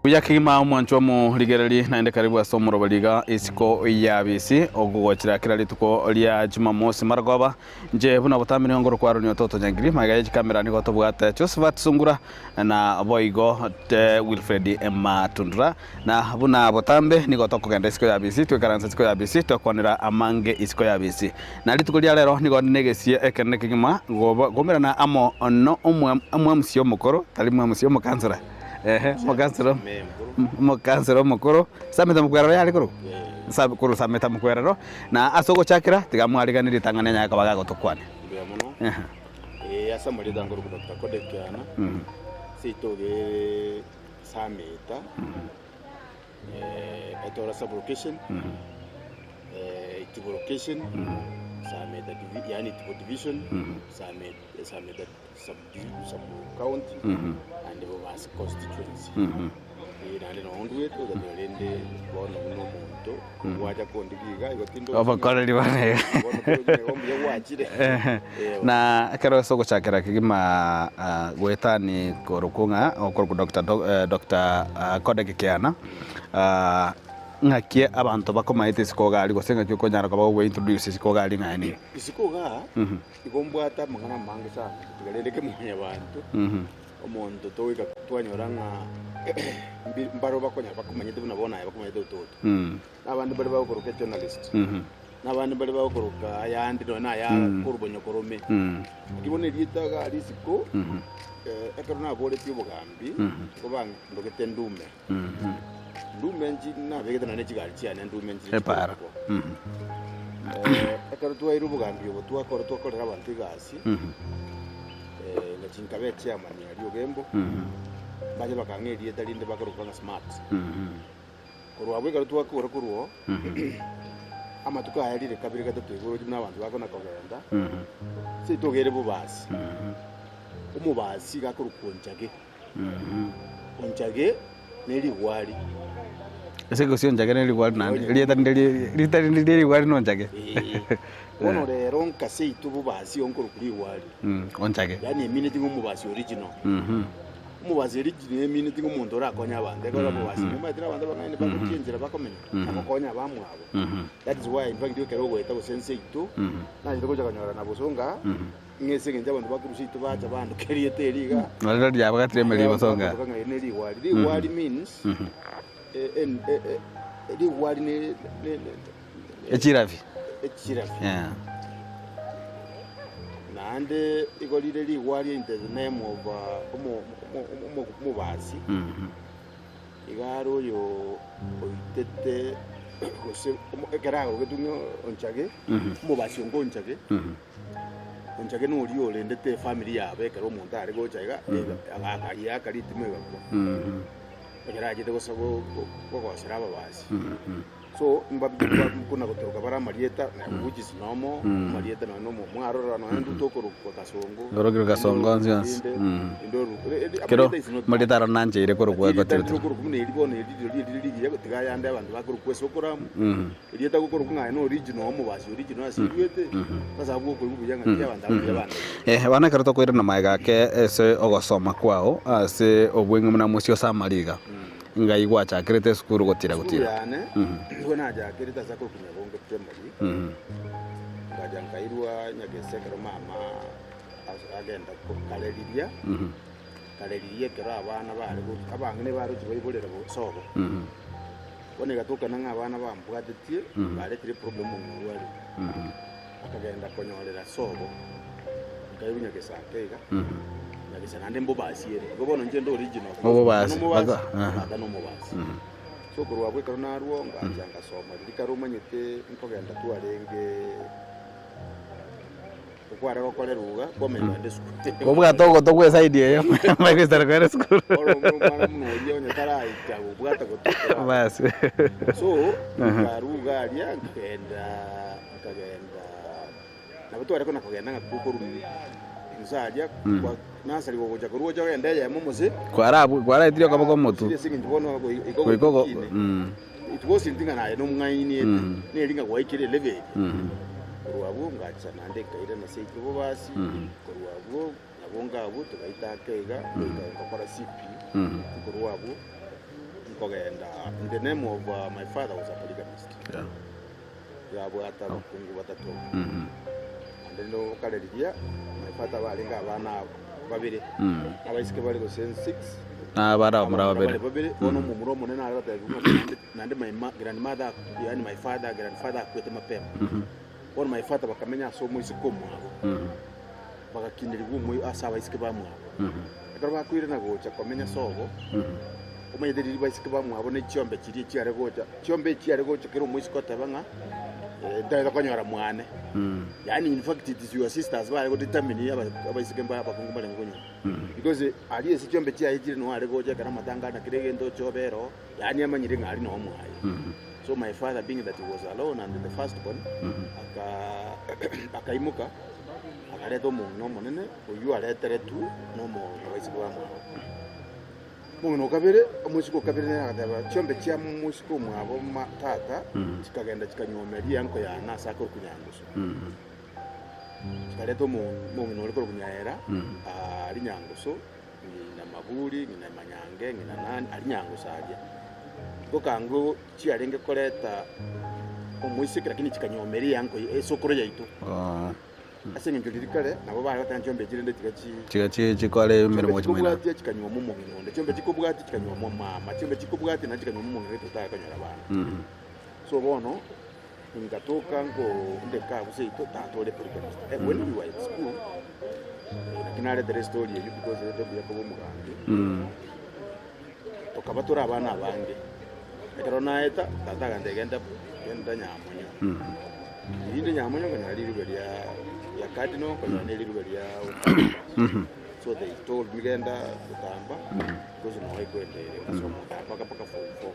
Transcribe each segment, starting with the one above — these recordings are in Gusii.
Buya kegima omwanchwa omorigereria naende karibu ase omoroberi iga isiko y'abisi ogogochera kera rituko ria Jumamosi marogoba. Inche buna botambe nigo ngorokwa Aaron Ototo Nyangiri, magega ye chikamera nigo tobwate Josephat Sungura na boigo Wilfred Matundura. Na buna botambe nigo tokogenda isiko y'abisi twekaransa isiko y'abisi twekwanera amange isiko y'abisi. Na rituko ria rero nigo nde negesie ekenene kegima goba koumerana amo no omwamusi omokoro tari mwamusi omokansora. Ehe, omokansoro, omokansoro omokoro, Sameta Mokwerero yare korokwa? Sa- korwa Sameta Mokwerero, na ase ogochakera, tiga mwariganie ritang'ani anyare koba gagotokwania. Mbuya mono. Ehe. Eh, ase amarieta nkorokwa Doctor Kodek Kiana, seito iga Sameta, eh, Etora sub-location, eh, Itibo location, Sameta divi- yaani Itibo division, Sameta, Sameta sub county and Bobasi constituency. Eh, naende noo ndwete otatebe rende bono buna omonto gwacha kondigia iga igo tindi Obokoreri bono iga. Bono torochi nigo mbuya gwachire. Ehe. Eh, Na ekero ase ogochakera kegima ah, goetani korokwo ng'a okorokwa Doctor Do- eh, Doctor ah, Kodek Kiana ah, ng'aki abanto bakomaete isiko iga aria gose ng'aki okonyara koba ogointroduce isiko iga aria ng'a nigo. Isiko igaa Igo mbwate amang'ana amange sana, tiga rende kemwanyabanto, omonto togoika twanyora ng'a mbi- mbaro bakonyara bakomanyete buna bono aye bakomanyete ototo. Na abande mbare bagokoroka ejournalist, na abande mbare bagokoroka ayande nonya na aya korwa nyokorome. Lakini bono erieta iga risiko, ekero naboretie obogambi, nigo bandogete ndume. Ndume nchi nabegete nonya ne chigari chiane ndume nchire Epaara. chikorokwa. Ekero twaeirwe obogambi obo twakora twakorera abanto egasi, ngachi nkabe echairman aria Ogembo, mbache bakang'a erieta rinde bakorokwa ng'a smart. Korwa abwo ekero twakora korwa oo, amatuko aya rire kabere gatato iga oroche buna abanto bakona kogenda, ase togere bobasi, omobasi iga akorokwa onchage. Onchage ne rigwari. Ase gose onchage ne rigwari naende, erieta rinde rie rieta rinde rie rigwari na onchage. Ee. Bono rero nka seito bobasi onkorokwa rigwari. Onchage. Yaani emineti ng'a omobasi original. Omobasi original emineti ng'a omonto orakonye abanto. Ekero omobasi, omanyete na abanto abang'aini bagochia enchera bakomenya, na gokonya abamwabo. That is why in fact ekero ogoeta gose nse yaito, nachete gocha konyora na bosonga. Ng'a ase engencho abanto ba korwa seito bacha bandoka erieta eri iga. Nario riabagatire emeremo bosonga. Bakotoka ng'a eri ne rigwari. Rigwari means eh, en- eh, eh, rigwari ne ne- ne- Echirabi. echirabi. Yeah. Naende igo rire rigwari in the name of uh, omo- omo- omo- omobasi. Iga are oyo oitete gose omo- ekero agogetwe ng'a onchage, omobasi onga onchage. Onchake noria orendete efamiri yabo ekero omonto are gocha iga, agaaka ritimo egakwa. Ekero achete gosa kogosera ababasi. So mbakona gotoroka bare amarieta which is normal, amarieta nonya na omo mwarora nonya intwe tokorokwa Kasongo. Orokire Kasongo onsi onsi. Rinde oru- Kero amarieta is not bad. amarieta aro nancheire korokwa Lakini erieta gotirotiru. rirokorokwa buna eri bono eri rirorio rire rigiya tiga ayande abanto bakorokwa esokoramu. Erieta gokorokwa ng'a aye n'original, omobasi original ase oruete, ase abwo okoigwa buya ng'a ki abanto aba mbuya bande. Eh, bono ekero tokoirana magega ake ase ogosoma kwao ase obweng'e buna mosie ase amariga, ng'ai gwachakerete esukuru gotira Esukuru gotira? yane nigo nachakerete ase akorokwa Nyagonge Primary, ngacha nkairwa Nyagese ekero mama ase agenda ko- kare riria, kare riria ekero abana bare gochi abang'ina baroche baiborera bo sobo. Bono egatokana ng'a abana bambwatetie baretire eproblem omorwari akagenda konyorera sobo nkaigwa nyagesake iga nyagesa naende mbobasi ere igo bono inche ndi original Obobasi, nomobasi baka- aha. tata nomobasi so korwa abwo ekero narwo ngacha ngasoma riria kare omanyete nkogenda twarenge Okware gokorerwa iga, kwamanya kogenda esukuru. Kobwate ogoto gwe side eye omanye goisana kogenda esukuru. Bono omwana buna oria onye taraika gobwata goto toraba. Basi. So, nkarwa iga aria nkagenda nkagenda nabo tware kona kogenda ng'a tokorwa inse aria kwa nursery gogocha korwa oche ogende eyemo mose. Kwarabwo kwaraetire okoboko omotu. Ase eng'encho bono igo Goika ogo goikine. It wasn't ng'a naye nomong'aini ete, neri ng'a gwaikire elevel eria. Korwa abwo ngacha naende nkairana seito bobasi, korwa abwo nabo nga abwo togaita ake iga, goika ngakora CP, korwa abwo. Nkogenda in the name of my father was a polygamist. Yabwate abakungu batato. Naende nigo kare riria my father barenge abana babere. Abaiseke bare gose six. Na abana abamura Abamura babere. bare babere. Bono omomura omonene are gotebigwa ng'a naende naende my ma grandmother yaani my father grandfather akwete mapema. Bono my father bakamenya ase omoiseke omwabo. Bagakinerigwa omoi ase abaiseke bamwabo. Ekero bakoirana gocha komenya sobo, omanyete riria baiseke bamwabo ne chiombe chiria chiare gocha, chiombe echi chiare gocha kera omoiseke oteba ng'a ntagete konyora mwane. Yaani in fact it is your sisters bare go determine aba abaiseke mba abakungu mbarenge konyora. Because aria ase chiombe chiaye chire noo are gocha ekero amatanga na kera egento oche obere oo, yaani amanyire ng'a aria noo mwaye. So my father being that he was alone and the first born, aka akaimoka akareta omong'ina omonene oyio areteretwe nomobaiseke bamwabo. Omong'ina o kabere, omoiseke o kabere nere agateba, Chiombe chia moiseke omwabo ma tata chikagenda chikanyuomeria enko yane ase akorokwa Nyangusu. Chikareta omong'ina ore korokwa Nyaera, aria Nyangusu, ng'ina Maburi, ng'ina Manyange, ng'ina nani, aria Nyangusu aria. Ngokango chiarenge koreta omoiseke lakini chikanyuomeria enko esokoro yaito. Ase engencho riria kare nabo bare goteba chiombe echi rende tiga chi Tiga chi chikore chiombe emeremo gochia moino. chikobwatia chikanyuoma omong'ina onde, chiombe chikobwatia chikanyuoma omama, chiombe chikobwatia naende chikanyuoma omong'ina gete otare konyora abana. So bono, ingatoka nko ndeka abwo seito tata ore polygamist. Eh, when we were in school, eh, naki naretere estory eyio because ere buya koba omogambi, tokaba tore abana abange. Ekero naeta, tata agantebia genda genda nyamonyo. Rinde nyamonyo nkonyora rirube ria ria cardinal, nkonyora ne rirube ria Otamba. So they told me genda Otamba, because noo ekwendere, nkasoma Otamba mpaka form four.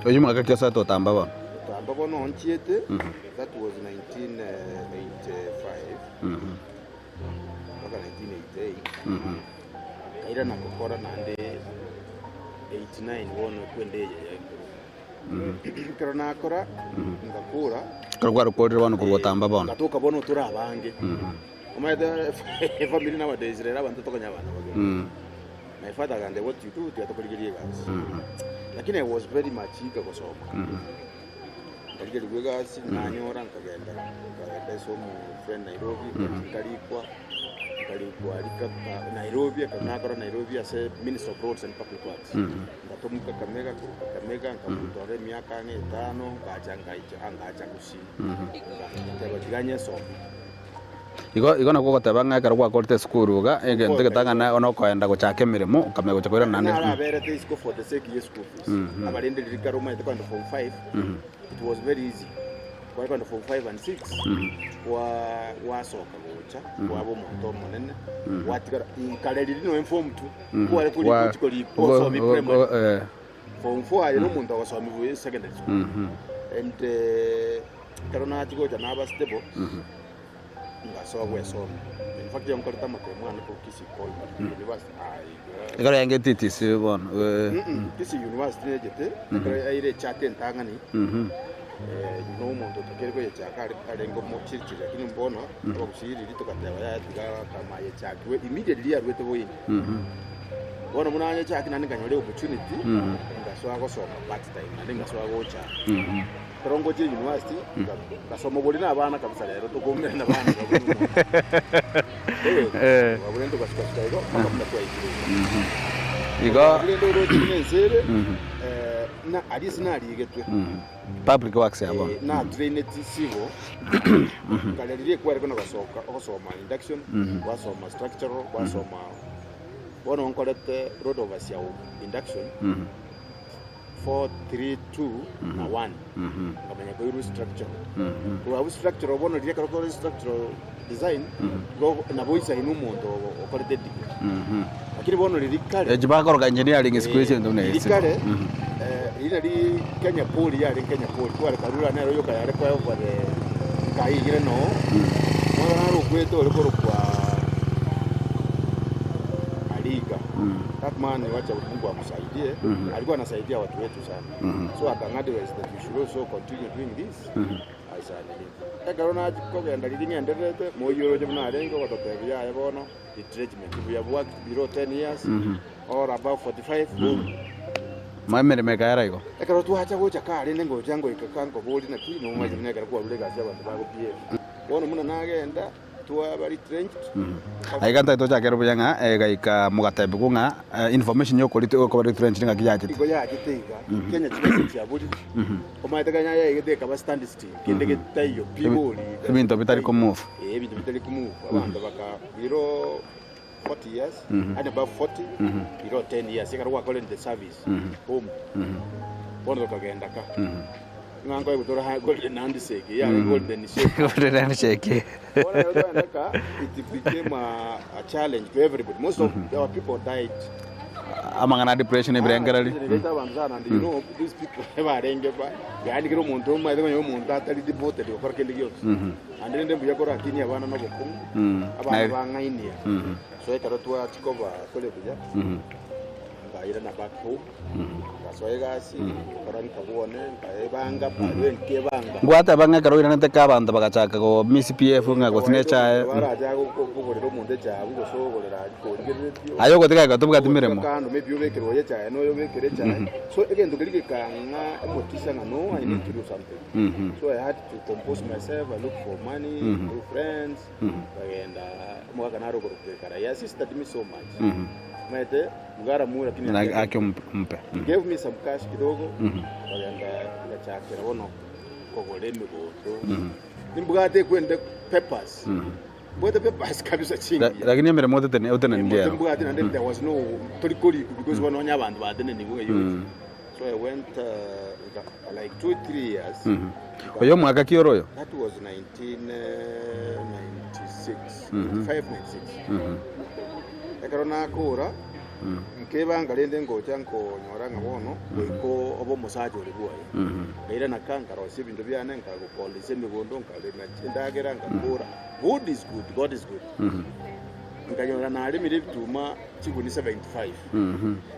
Oyio mwaka ki osoete Otamba bono? Otamba bono nchiete, that was 1985 mpaka 1988. Nkairana gokora naende 89 bono ekwende eye ya igoro. Ekero nakora, ngakora. Ekero kwarokorire bono korwa gotamba bono. Ngatoka bono tore abange. Omanyete efamiri nowadays rero abanto tokonya abana babere. My father akantebia what you do tiga tokorigerie egasi. Lakini I was very much eager gosoma. Nkarigerigwa egasi, nanyora nkagenda, nkagenda ase omo friend Nairobi, nkarikwa. Nkarikwa aria Kaka Nairobi, ekero nakora Nairobi ase Ministry of Roads and Public Works. Ngatomwa Kakamega, korwa Kakamega nkaruta ororo emiaka ang'e etano, ngacha ngaicha ah ngacha Gusii. Ngateba tiga nyesome. Igo igo nakwo ogoteba ng'a ekero gwakorete esukuru iga, egento egetang'ani na okoenda gochaka emeremo, okamanya gocha koirana naende. Naraberete isiko for the sake ye school fees. Abarende riria kare omanyete kogenda form five, it was very easy. Kware kogenda form five and six, kwa gwasoka gocha, kwaba omonto omonene, gwatigara kare riria noe form two, kware korikwa Kwa- ochia korikwa go- osomie go- primary. go- eh, Form four aye nomonto ogosomiwa secondary school. And eh, ekero nachia gocha naba stable, ngasoa gwesomia. In fact nkorete amatemo ane korwa Kisii College University. Aye, Ekero yaenge TTC bono eh, Mm-mm, Kisii University nechete, ekero yaire echate entang'ani, eh, na omonto otakeire koyechaka are- arenge omochirichiri lakini bono abagusii riria togateba yaya tiga kama yechakigwe immediately yarwete boina. Bono buna nayechaki naende nkanyora eopportunity, ngasoa gosoma part time naende ngasoa gocha. Ekero ngochia university, ngasoma bori na abana kabisa rero tokoumera na abana baria buna omonto. Eh. Twabure togasuka-suka igo mpaka buna twaikire iga. Igo Rende oroche buna ense ere, eh, na aria ase narigetwe, public works ya bono. eh, natraineti civil, kare riria ekware kona gosoka ogosoma induction, gwasoma structural, gwasoma bono nkorete road overseer of induction, 4, 3, 2 na 1 nkamanya koirwa structural korwa abwo structural bono riria ekero kore structural design igo nabo oisaine omonto okorete degree lakini bono riria kare Echi bakoroka engineering siku hizi ento buna riria esi. kare eh, riria nari Kenya Poly yare Kenya Poly kware Karura nere oyoka yare koegwa the nkaigire noo bono naro okwete ore korokwa Ariga That man wacha Mungu amsaidie. Alikuwa anasaidia watu wetu sana. So akang'advise that we should also continue doing this. As a nini. Ekero nachi kogenda riria ng'endererete, moiyo oroche buna arenge ogototebia yaya bono retrenchment. We have worked below 10 years or above 45 boom. Emeremo ekaera igo. Ekero twacha gocha ka rende ngocha ngoika ka nkoboria naki nomanyete buna ekero kwarure egasi abanto bagopiera. Bono buna nagenda twaba retrenched. Aiga ntari tochakere buya ng'a egaika mogatebigwa ng'a information yokoriti okoba retrenched ng'aki yachete. Igo yachete iga, Kenya chibesa chiaborire, omanyete Kenya yaigete ekaba standstill, kende getaiyo pi bori iga. Ebinto bitari komove. Eh, ebinto bitari komove, abanto baka below 40 years, and above 40, below 10 years, ekero gwakorire the service, boom, bono tokagenda ka. Ng'a nkoe gotora ha golden handshake, yare golden shake. Golden handshake. Bono ekero twagenda ka, it became a, a challenge to everybody. Most of our people died. Amang'ana a depression ebirengereri. Ah, depression abantu sana and you know these people barenge ba yaani kera omonto omanyete konya omonto atari devoted gokora kende gionsi. Naende rende mbuya korakinia abana nobokong'u, abana bang'ainia. So ekero twachia koba tore buya, nkairana back home, ngasoa egasi, ngakora nkabwone, nkaebanga, barue nkebanga. Ngwateba ng'a ekero oiranete ka abanto bagachaka go miss PF ng'a gose ne echae. Baracha kogorera omonto echae gose ogorera korigereretie. Aye ogotiga iga tobwati meremo. Kando maybe obekere oyo echae na oyo obekere echae. So egento keria gekang'a emotisha ng'a no I need to do something. So I had to compose myself, I look for money through friends, nkagenda omogaka nare okorokwa ekara, he assisted me so much. Omanyete mgara lakini Na ake ompe. He gave me some cash kidogo, nkagenda ngachakera bono kogora emegondo. Nimbwate ekwende papers, mbwate papers kabisa chingiya. Lakini emeremo otetene otenenirie ero. Mbwate naende there was no tori korikwa because bono onye abanto batenenigwe ng'a yochi. So I went uh, like 2 3 years. Oyo omwaka ki ore oyo? That was 1996, 95 96. Ekero nakora nkebanga rende ngocha nkonyora ng'a bono goika obe omosacha ore bwoye. Nkairana ka nkarosia ebinto biane nkagokodisha emegondo nkarema endagera ngakora. God is good, God is good. Nkanyora naremire ebituma chiguni 75.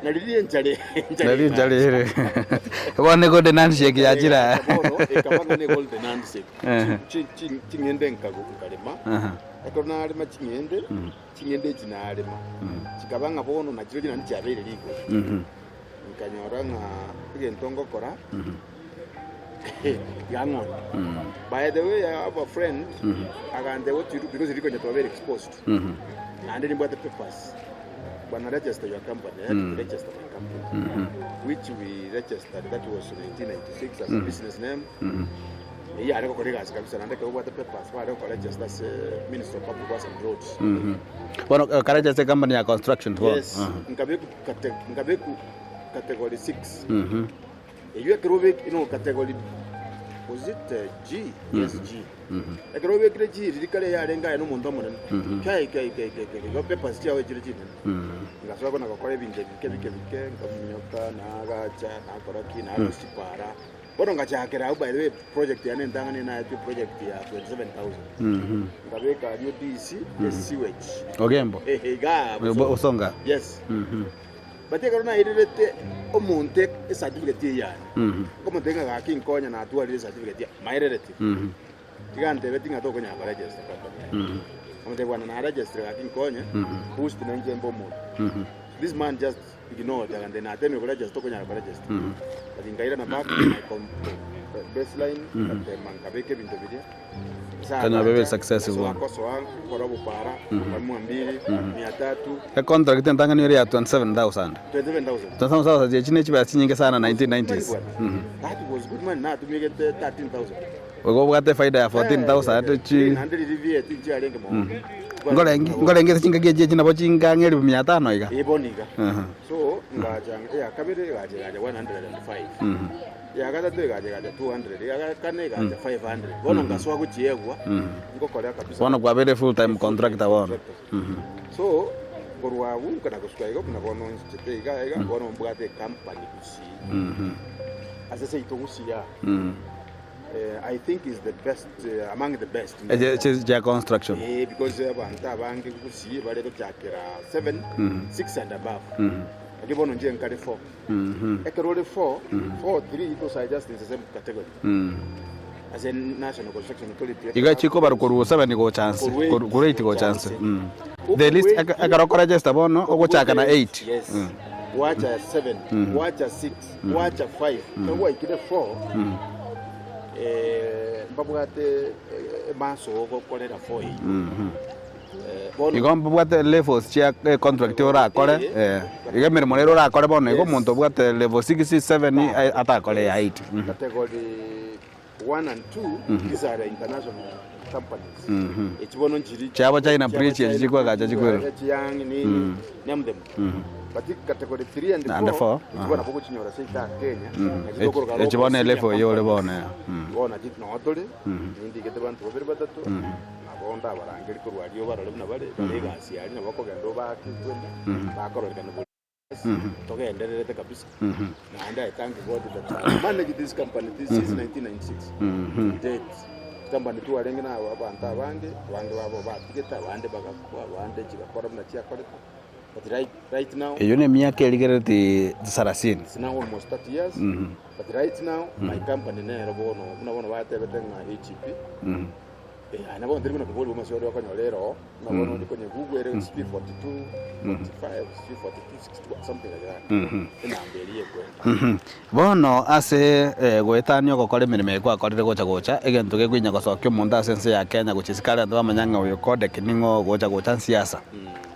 Na riria enchara enchara Nari enchara ere. Bono ne golden handshake yachire. Bono ekaba ng'a ne golden handshake. Ehe. Chi- chi- Ching'ende nkago nkarema. Aha. Ekero narema ching'ende, ching'ende echi narema. Chikaba ng'a bono nachirochio naende chiabeire rigori. Nkanyora ng'a egento ngokora yang'onya. By the way, I have a friend agantebia what you do because rikonya twabeire exposed. Naende nimbwate papers. Bwana register your company. I had to register my company. Which we registered, that was 1996 as a business name. Eyio yare gokora egasi kabisa naende ekero obwate papers bare gokoregister ase Ministry of Public Works and Roads. Bono okaregister ecompany ya construction bono. Yes, nkabeku kate- nkabeku category 6. Eyio ekero obekire no category was it eh, G? Yes, G. Ekero obekire G riria kare yarenge aye nomonto omonene. Kai kai kai kai kai igo papers chiao chire chinene. Ngasoa kona gokora ebinto ebike bike bike nkaminyoka nagacha nakora ki narusia chipara. Bono ngachakera abwo by the way project yane entang'ani naetwe project ya 27000. Nkabeka aria DC ya sewage. Ogembo. Ehe igaa Bo- Osonga. Yes. But ekero nairerete omonto ecertificate eye yane, nkomotebia ng'a gaki nkonya natwarire ecertificate ya my relative, tiga antebeti ng'a tokonyara koregister company yaye. Nkamotebia bwana naregistre gaki nkonye, boost na inche mbe omonto. This man just ignored akantebia natemire koregister tokonyara koregister. But nkairana back to my com- baseline, ngatema nkabeka ebinto biria. Kanywa bebe successful Nkasoa bono. kosoa nkora obopara, nkamua mbili, mia tatu. Econtract entang'ani ere ya 27,000. 27,000. 27,000 echi ne chibesa chinyinge sana 1990s. Money bwana. That was good money natumegete 13,000. Igo obwate efaida ya 14,000 chi Naende riria VAT nchiarenge mono. Nkorenge nkorenge ase chingaki echi echi nabo chingang'e elifu mia tano iga. Eh, bono iga. Aha. So ngacha eya kabere egacha egacha 105. Eya gatato egacha egacha 200, eya kane egacha 500. Bono ngasoa gochiegwa ngokorea kabisa. Bono kwabeire full time contractor bono. So korwa abwo nkana gosuka iga buna bono nchichete iga iga bono mbwate ecompany Gusii. Ase seito Gusii aa. Eh, I think is the best eh, among the best. Eche eche chia construction. Eh, because abanto abange Gusii bare gochakera 7, 6 and above. Lakini bono inche nkare 4. Ekero ore 4, 4, 3 those are just in the same category. Ase National Construction Authority. Iga chikobarwa korwa 7 gocha nse, Korwa eight korwa 8 gocha gocha nse. nse. The least Okorwa ekero okoregister bono ogochaka na 8. Yes. Gwacha 7, gwacha 6, gwacha 5, ekero gwaikire 4, mbabwate emaso ogokorera 4 eyio. Bono Igo mbabwate levels chia econtract orakore, iga emeremo rero orakore bono igo omonto obwate level 6, 7 atakore ya 8. Category 1 and 2, these are international companies. Echi bono nchiri Chiabo China Bridge echi chikoagacha chikwerwa. Chiang nini, name them. But category 3 and 4, And four, echi bono nabo ogochinyora ase ita Kenya. Nachi tokoroka Echi bono local elevel senior eye ore companies. bono ya. Bono nachi noo tore, nindigete banto babere batato, nabo ndabarangeri korwa aria obarore buna bare, bare egasi aria nabo okogenda obaake ekwende, bakororekana bori. Togendererete kabisa. Naende I thank God that I managed this company this since 1996 to date. Company twarenge na abanto abange, abange babo batigete, abande bagakwa, abande chigakora buna chiakorete. But right, right now, Eyio nemiaka erigerereti sarasini. it's now almost 30 years. But right now, my company nero bono, buna bono batebete ng'a HEP, Eh, aye nabo ntari buna kobori bw'amasio oria okonyora ere oo, ng'a bono onde konya Google ere sijui 42, 45, sijui 42, 61, something like that. Enamba eria ekwenda. Bono ase goetania ogokora emeremo eye gwakorire gocha gocha, egento gekoinya gosokia omonto ase ense ya Kenya gochia isiko aria abanto bamanya ng'a oyo Kodek ning'o ogocha gocha nsiasa.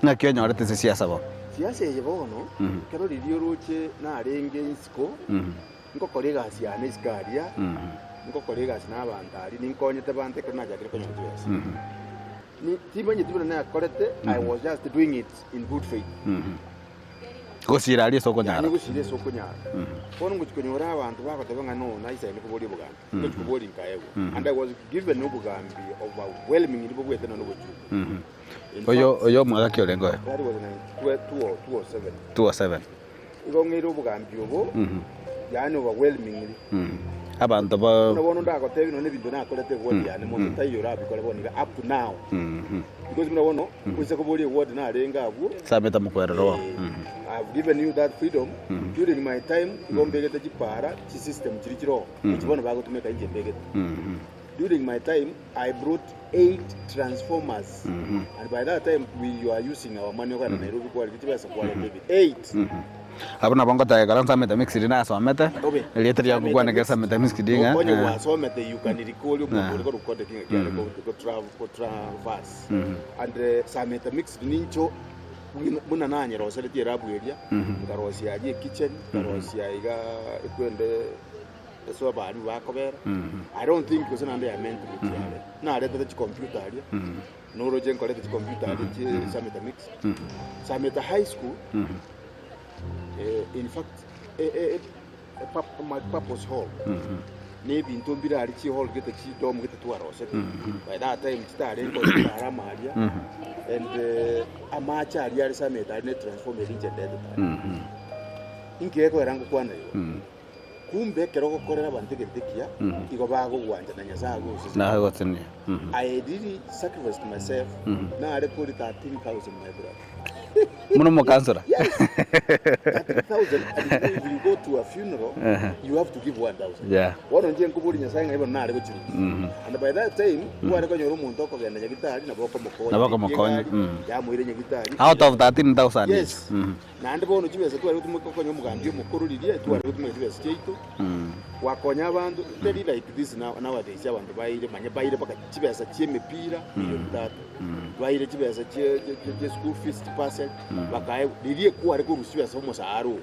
Ng'aki onyorete ase siasa bono? Siasa eye bono, ekero riria oroche narenge isiko, Ngokora egasi yane isiko aria, ngokora egasi nabanto aria, ninkonyete abanto ekero nachakire konyora chibesa. Ni- Timanyeti buna nakorete, I was just doing it in good faith. Gosira aria ase okonyara. Yaani gosira ase okonyara. Bono ngochi konyora abanto bagoteba ng'a no naisaine koboria obogambi. Ngochi koboria nkaegwa. And I was given obogambi overwhelmingly bobwete nonye obochungu. In Oyo fact, oyo omwaka ki orenge oyo? that was 207. 207. Igo ng'eire obogambi obo, yaani overwhelmingly. Abanto ba Buna bono ndagotebie nonya ebinto nakorete eward yane monto taiyo orabikore bono iga up to now. Because buna bono oise koboria eward narenge abwo, Sameta mokwerero oo. I've given you that freedom during my time igo mbegete chipara chisystem chiria chire oo echi bono bagotumeka inche mbegete. During my time I brought 8 transformers and by that time we were using our money okogenda Nairobi kwarigwa chibesa kwareta ebinto 8. Abwo nabo ngoteba ekero nsamete mixed nasomete, Obe. erieta riago ngokwana ekero samete mixed ng'a Okonye eh, gwasomete you can recall omonto ore korwa Kodek ng'aki are go traverse and Sameta mixed nincho buna nanyeroseretie erabu eria nkarosia aria ekitchen nkarosia iga ekwende Ase abaalimu bakobera, I don't think gose naende ya meant gochia are. Naretete chicomputer aria, noroche nkorete chicomputer aria chie Sameta Mix. Sameta High School, in fact, multipurpose hall, na ebinto mbire aria chihall gete chidom gete twarosete. By that time chitarenge ore chitara amo aria, and amache aria are Sameta aria ne transformer eria inche ndetete aria. Inki gekoera ngokwana igo? Kumbe ekero ogokorera abanto egento ekiya, igo bagogwancha na Nyasae agosesenie. Nagosesenie. I really sacrificed myself, nare kori 13,000 my brother. Buna omokansora. Yes, 13,000 and if you go to a funeral, you have to give 1,000. Bono inche nkoboria Nyasae ng'a bono nare gochirusia. And by that time, kware konyora omonto okogenda nyagitari nabo okomokonya. Nabo okomokonya, Egari, yamoire nyagitari. Out of 13,000 Yes. Naende bono chibesa tware gotumeka gokonya omogambi omokoro riria, tware gotumeka chibesa chiaito gwakonya abanto, teri like this now nowadays abanto baire manya baire mpaka chibesa chi'emepira milioni tatu, baire chibesa chie chie chie school fees chibursary, bakaegwa, riria ekware korusia chibesa omosara ogo,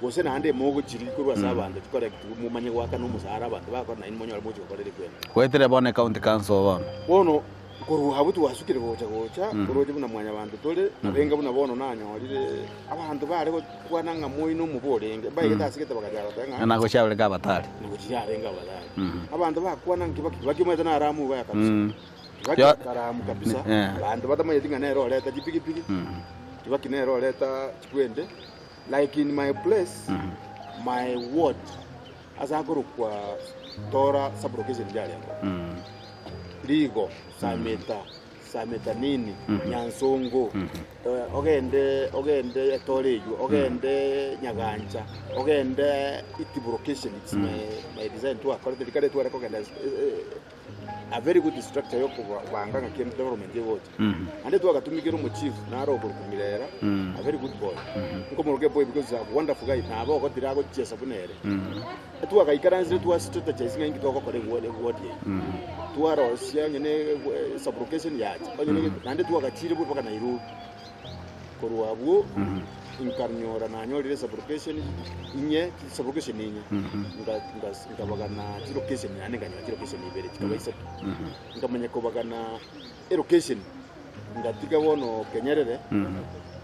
gose naende mogochiri korwa ase abanto chicorrect momanye goakana omosara abanto bakora naende monyore mochi gokorera ekwene. Goetera bono ecounty council bono. Bono Korwa abwo twasukire gocha gocha, toroche buna mwanyabanto tore, na benga buna bono nanyorire abanto bare gokwana ng'a moino omobe orenge, mbaigete ase gete bagachaka goteba ng'a Na gochia abarenge abatari. Gochia arenge abatari. Abanto bakwana ng'a Kibaki, Kibaki omanyete naramu iga kabisa. Kibaki akaramu kabisa, abanto batamanyeti ng'a nere oreta chipigipigi, Kibaki nere oreta chikwende, like in my place, my ward, ase akorokwa Tora sub-location yarenge. Rigo, Sameta, Sameta nini, Nyansongo, ogende ogende Etore eywo, ogende Nyagancha, ogende Itibu location, it's my, my By design twakorete rikare tware kogenda a very good structure yokobanga ng'aki development egocha. Naende twagatumikera omochief nare okorokwa Mirera, a very good boy. Nkomoroka eboy because he's a wonderful guy, nabo ogotira agochiesa buna ere. Twagaikaransire twa strategize ng'a inki togokora eward eward eye. Twarosia onye ne sublocation yacha, onye ne naende twagachire mpaka Nairobi. Korwa abwo nkanyora nanyorire esublocation inye, chisublocation inye, nga- nga- nkabagana chilocation naende nkanyora chilocation ibere chikaba isato. Nkamanya kobagana elocation, ngatiga bono Kenyerere,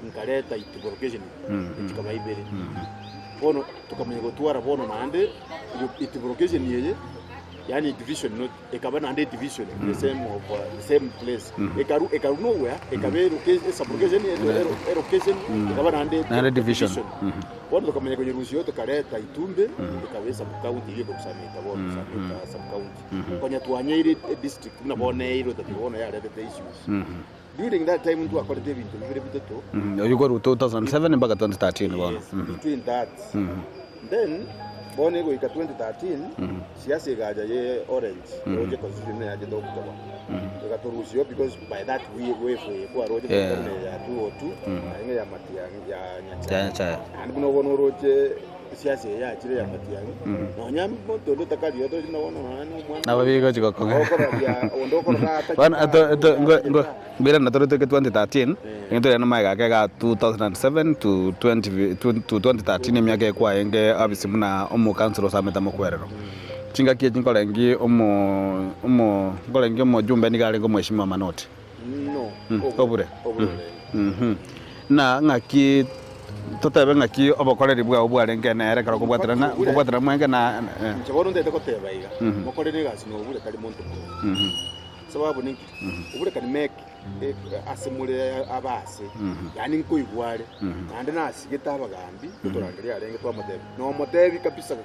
nkareta Itibo location chikaba ibere. Bono tokamanya gotwara bono naende Itibo location eye, yaani division not ekaba naende edivision the same of the same place ekaru ekaru nowhere ekaba eloca- esublocation elocation ekaba naende Naende division. Bono tokamanya konyerusia tokareta Itumbe ekaba esubcounty eyio ekorusameta bono Sameta subcounty konya twanyeire edistrict buna bono eirwe tatiga bono yaretete issues during that time ntwakorete ebinto bibere bitato Oyio korwa 2007 mpaka 2013 bono. Yes, between that Then bono egoika 2013 siasa egacha ye orange roche constitution buna yachete gotoba egatorusia because by that we wave eye kwaroche Yeah. buna ya 202 naende ya Matiang'i ya Ya Nyachae Nyachae. naende buna bono oroche siasa eye yachire ya Matiang'i nonya monto onde otakari otoche buna bono nonya na omwana Nabo bigochi gokong'a. okoraria onde okorora atachete Bono eto eto ngo ngo Mbirana tore toike 2013, nigo tore namaiga ake ga 2007 to 20 to 2013 emiaka eye kwarenge ofisi buna omokansoro osamete mokwerero. Chingaki echi nkorengi omo omo nkorengi omojumbe nigo arenge omweshimiwa Manoti. No, Obure. obure orenge. Mhm. Na ng'aki totebe ng'aki obokoreri bwao bwarenge nere ekero okobwaterana Obure. okobwaterana mwenge na eh. Inche bono ntagete goteba iga, mokorere egasi na obure tari monto mobe. Sababu ninki? Obure can make ase more abaase, yaani nkoigwa are, naende nasigete abagambi, gotorangeria arenge twamotebia, nomotebi kabisa,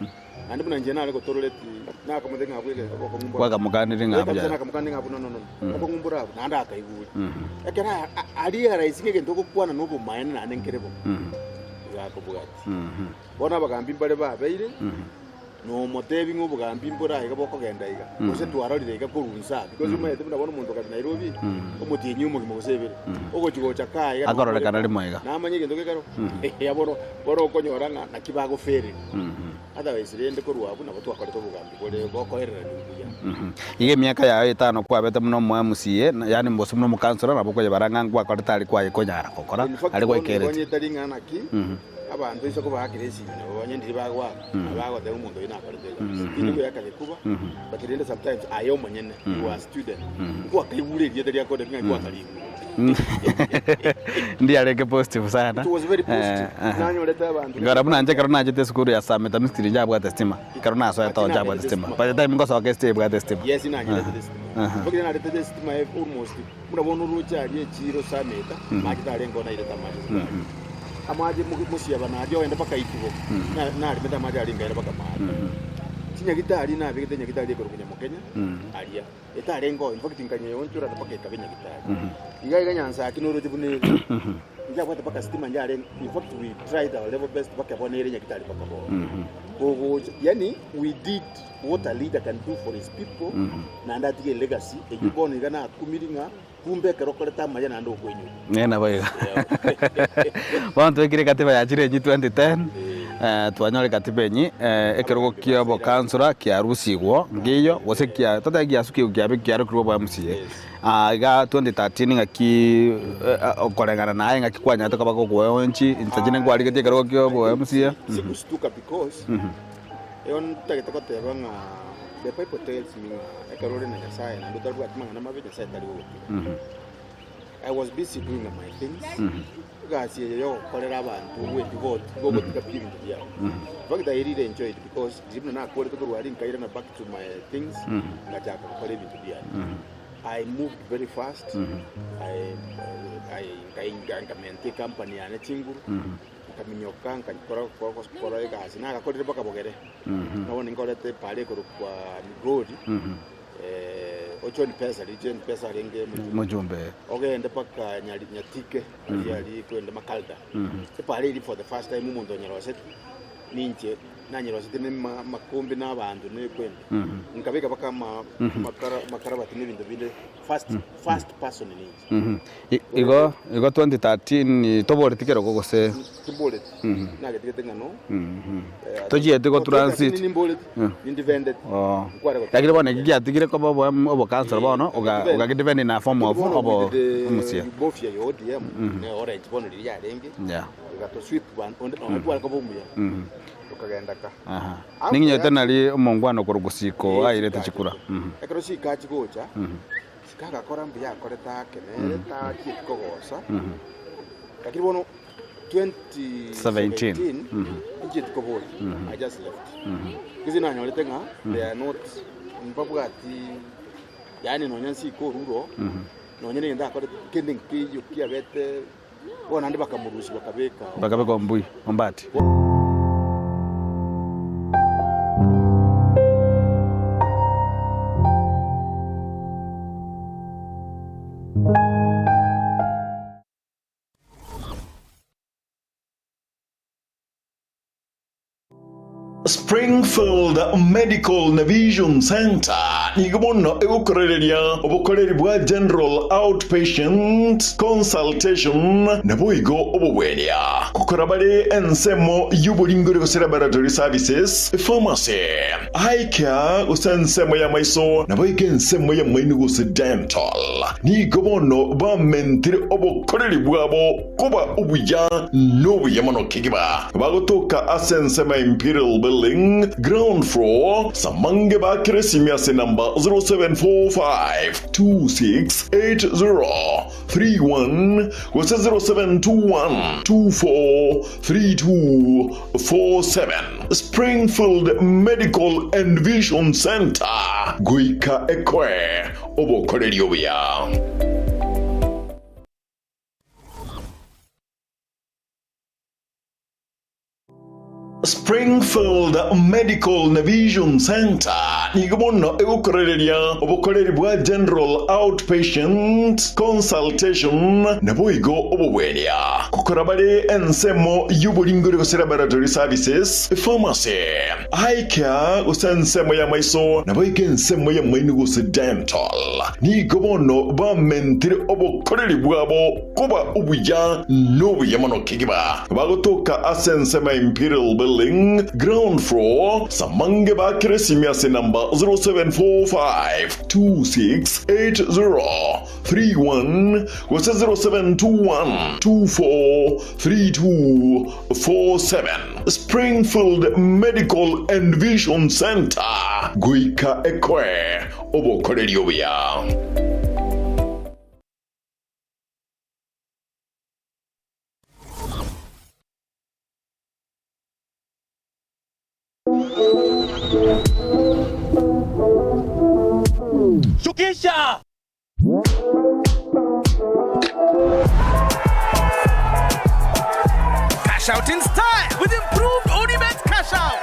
naende buna inche nare gotororeti, nakamotebia ng'a abwo ege obokong'u mboro. Kwakamokanire ng'a Eh, kabisa buya. nakamokania ng'a abwo no no no, obokong'u mboro abwo, naende akaigure. Ekero a- a- arealize ng'a egento ogokwana na obomaene naende nkere bo, iga akobwatia. Bono abagambi mbare babeire, Nomotebi ng'a obogambi mbore aiga bokogenda iga, gose twarorire iga korwa inse aa. Because omanyete buna bono omonto kare Nairobi, omotienyi omogima gose ebere, ogochi gocha kaa iga Akororekana rimo iga. Namanye egento gekero, eya bono bono okonyora ng'a naki bagofereria. Otherwise rende korwa abwo nabo twakorete obogambi bore bokoererania buya. Iga emiaka yaye etano kwabete buna omo MCA, yaani gose buna omokansora nabo okoyebara ng'a ngwakorete aria kwaye konyara gokora, In fact aria bono gwaikereti. igo onye tari ng'a naki, Abanto inse kobaakera esimi nabo onye ndiri bagoaka, nabo bagoteba omonto oyio nakorete egasi. Tindi goyaka gekuba, but rende sometimes aye omonyene, you are student, nkwakaigure erieta ria Kodek ng'a nkwakarigure. Ndiarenge positive sana. It was very positive. Eh, eh. Nanyorete abanto. Nkora buna inche ekero nachete esukuru ya Sameta Mystery njabwate stima. Ekero nasoete oo njabwate stima. By the time ngosoka estima ebwate stima. Yes, nanyerete estima. In fact, naretete estima almost Buna bono oroche aria echiiro Sameta, amache tarenge oo nairete amache isiko aria. Amache mosiaba naria ogende mpaka itubo, naremete amache aria nkaira mpaka maate. Chinyagitari nabegete enyagitari ekorokwa Nyamokenya aria, etarenge oo, in fact nkanyeonchora mpaka ekaba enyagitari. Iga iga Nyansaki noroche buna ere, njabwate mpaka stima njarenge, in fact we tried our level best mpaka bono ere enyagitari mpaka bono. Kogocha, yaani we did what a leader can do for his people, naende atige elegacy eyio bono iga nakumiri ng'a kumbe ekero okorete amaya naende okoinyora. Ng'e nabo iga. Bono twekire katiba ya chirenyi 2010, eh, twanyora katiba enyi, eh, ekerogo kia obokansora kiarusigwo nkeiyo, gose kia totebe giasukigwe kiabe kiarokirwe obo MCA. Ah, iga 2013 ng'aki eh, okoreng'ana naye ng'aki kwanyarete koba gokoeonchi, inche chinde nkwarigetie ekerogo kia obo MCA. Sikustuka because Igo ntagete goteba ng'a the Bible tells me ng'a ekero ore na Nyasaye naende otarabwati mang'ana mabe, Nyasaye tari gogotiga. I was busy doing my things, egasi eye yogokorera abanto ogwetiga oti gogotiga pi ebinto biao. In fact I really enjoyed because riria buna nakorete korwa aria nkairana back to my things, ngachaka gokora ebinto biane. I moved very fast, I, I, nkai- nkamenta ecompany yane chinguru. Nkaminyoka nkakora gokora egasi, nagakorire mpaka bogere. Na bono ninkorete epaara ekorokwa Migori, Ochoni Pesa, riria John Pesa arenge omojumbe. Omojumbe. Ogende mpaka Nyari Nyatike, aria aria kwende Makalda. Epaara eria for the first time omonto onyeroseti, ninche. Nanyerosete ne amakombe na abanto ne ekwembe, nkabeka mpaka amakarabati na ebinto binde, first, first person ninche. Igo, igo 2013 toboreti kerogo gose? Timboreti, nagetigete ng'a no. Tochieti go transit? Nimboreti, nindefendeti. Oh. Nkware goteba. Lakini bono eki giatigire koba obo obokansoro bono, oga ogagedefend in a form of obo omosia. Bofia ya ODM, ne orange bono riria yarenge, Yeah. egato sweep onde nonye tware koba omuya. Tokagenda ka. Aha. After Ning'inyete that- nari omongwana okorwa gosiko Eh, airete sika chikura. achete. Ekero sika achia gocha, sika agakora mbuya akorete ake nere tachieti kogosa. Lakini bono 2017 inchieti koboria, I just left. Gese nanyorete ng'a they are not mbabwati yaani nonya nsike oruro, nonya negento akorete kende nkeiyo kiabete Bono naende bakamorusia bakabeka. Bakabeka ombui ombati. Springfield Medical na Vision Centre nigo bono egokorereria obokoreri bwa General Outpatient Consultation naboigo obobwenia. Gokora bare ensemo y'oboringori gose laboratory services, pharmacy, eye care gose ensemo y'amaiso naboigo ensemo y'amaino gose dental. Nigo bono bamentire obokoreri bwabo Koba obuya nobuya mono kegima. Bagotoka ase ensemo ya Imperial Building, ground floor, Samange bakire esimi ase enamba 0745268031 gose 0721243247. Springfield Medical and Vision Centre, goika ekoe obokoreri obuya. Springfield Medical na Vision Centre nigo bono egokorereria obokoreri bwa General Outpatient Consultation naboigo obobwenia. Gokora bare ensemo y'oboringori gose laboratory services, pharmacy, eye care gose ensemo y'amaiso naboigo ensemo y'amaino gose dental. Nigo bono bamentire obokoreri bwabo koba obuya nobuya mono kegima. Bagotoka ase ensemo ya Imperial Building, ground floor, Samange bakire esimi ase enamba 0745268031 gose 0721243247. Springfield Medical and Vision Centre, goika ekoe obokoreri obuya. Shukisha! Cash out in style with improved Odibet Cash Out.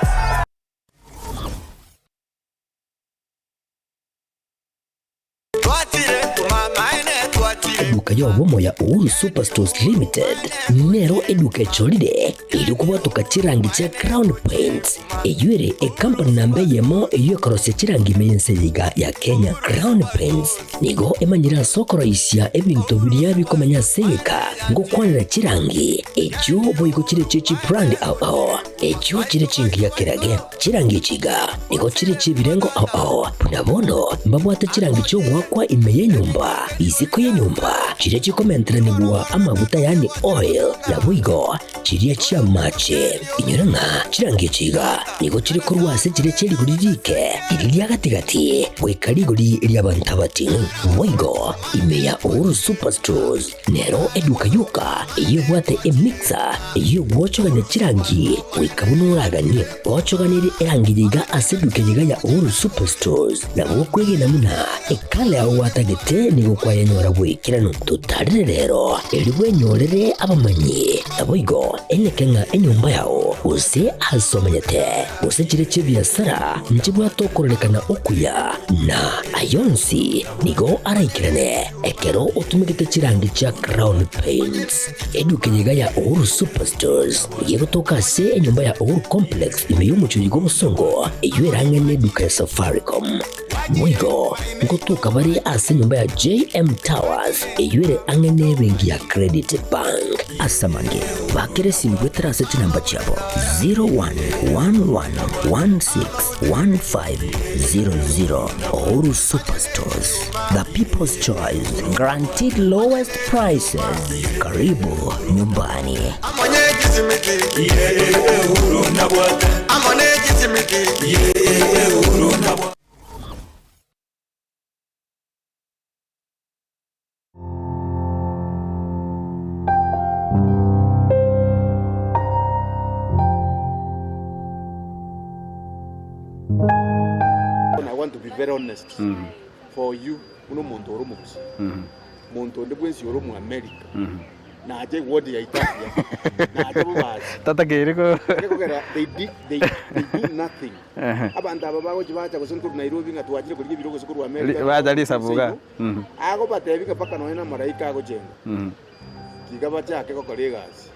Eduka y'obomo ya Uhuru Superstores Limited nero eduka echorire erio kobwatoka chirangi chia Crown Paints eyio ere ekampani namba eyemo eyio ekorosia chirangi ime y'ense eye iga ya Kenya. Crown Paints nigo emanyire ase okoroisia ebinto biria bikomenya ase egeka ngokwanera chirangi echio boigo chire chie chibrand ao ao echio chire chingiya kerage. Chirangi echi iga nigo chire chi'ebirengo ao ao, buna bono mbabwate chirangi chi'ogoakwa ime y'enyomba, isiko y'enyomba, chiria chikomenteranigwa amaguta yaani oil, naboigo chiria chi'amache. Inyora ng'a chirangi echi iga nigo chire korwa ase chiria chie rigori rike, riria ria gati-gati, goika rigori ri'abanto abating'u. Boigo ime ya Uhuru Superstores Nero eduka yoka eyio ebwate emixer eyio egwochogania chirangi goika buna oraganie. Ochoganirie erangi eye iga ase eduka eye iga ya Uhuru Superstores nabo okwegena buna ekala yao gwatagete nigo kwayenyora bw'ekeranu. Totarire rero erio bwenyorere abamanyi naboigo eneke ng'a enyomba yao gose ase omenyete gose chire chi'ebiasara nchibwate okororekana okuya na ayonsi Nigo araikerane ekero otumegete chirangi chia Crown Paints. Eduka eye iga ya Uhuru Superstores nigo egotoka ase enyomba. enyomba ya Uhuru Complex ime y'omochie oyo bw'Obosongo, eyio ere ang'e neduka ya Safaricom. Boigo ngotoka bare ase enyomba ya JM Towers eyio ere ang'e nebenki ya Credit Bank. Ase amange, bakera esimi goetera ase chinamba chiabo 0111161500. Uhuru Superstores, the people's choice, guaranteed lowest prices. Karibu nyumbani. I want to be very honest for you buna omonto ore omogusii monto onde bwensi ore omoamerica nache ward yaito aria nache bobasi Tatakeire ko Gekogera they did they, they do nothing abanto aba bagochi bacha gose nkorwa Nairobi ng'a twachire korigia ebiro gose korwa America Ri- bacha risabu iga. Agobatebi ng'a mpaka nonya na amaraika agochenga tiga bachake gokora egasi.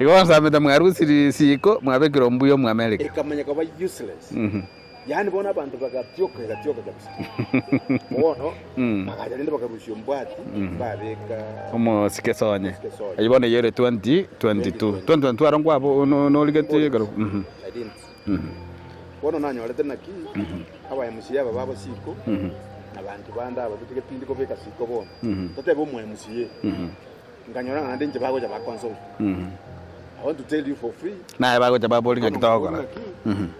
Igo basamete mwarusiri isiko mwabekire ombuya Omoamerika. Ekamanya koba useless. Yaani bono abanto bagatioka egatioka kabisa. Bono bagacha rende bakarusia ombwati babeka Omosike sonye. Omosike sonye. Eyio bono eyio ere 2022. 2022 aro nkwabo norigeti ekero. I didn't. Bono nanyorete naki aba MCA aba babo siko na banto bande aba totige tindi kobeka siko bono. Totebe omo MCA. Nkanyora ng'a naende inche bagocha ba consult. I want to tell you for free. Naye bagocha baboria ng'aki togokora.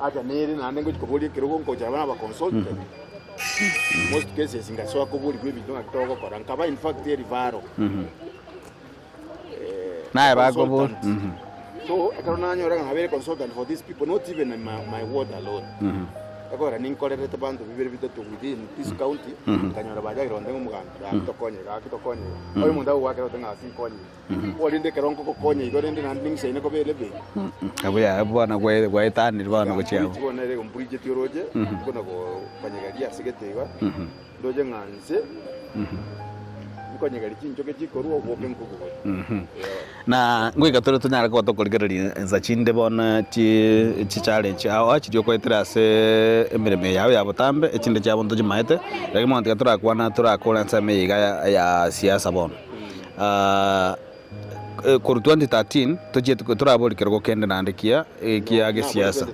Acha nere naende ngochi koboria ekerogo nkocha abana aba consulted. Most cases ngasoa koborigwa ebinto ng'aki togokora. Nkaba in fact a referral. Naye bakoboria. Consultant. So ekero nanyora ng'a nabeire consultant for these people not even in my, my ward alone. Ekogera ninkorerete banto bibere bitato within this county nkanyora bachakire gontebia ng'a omogambi gaki tokonyire gaki tokonyire. Onye omonto agogoakera gote ng'a ase nkonyire. Bono rende ekero nkogokonya igo rende naende ning'isaine koba elevate. Abwo yaya bono gwaetanire bono gochia abwo. Bono ere omburicheti oroche buna konyegeria ase gete iga ndoche ng'a nse nkonyegeria chinchoke chikorwa oboke nkobogori. Na ngoika tore tonyare koba tokorigereria ensa chinde bono chi chichallenge ao chiria okoetera ase emeremo eye yao ya botambe, echinde chiabo ntochimaete, lakini bono tiga torakwana torakore ensemo eye iga ya siasa bono. Korwa 2013 tochieti toraboria kerogo kende naende kia ekia gesiasa.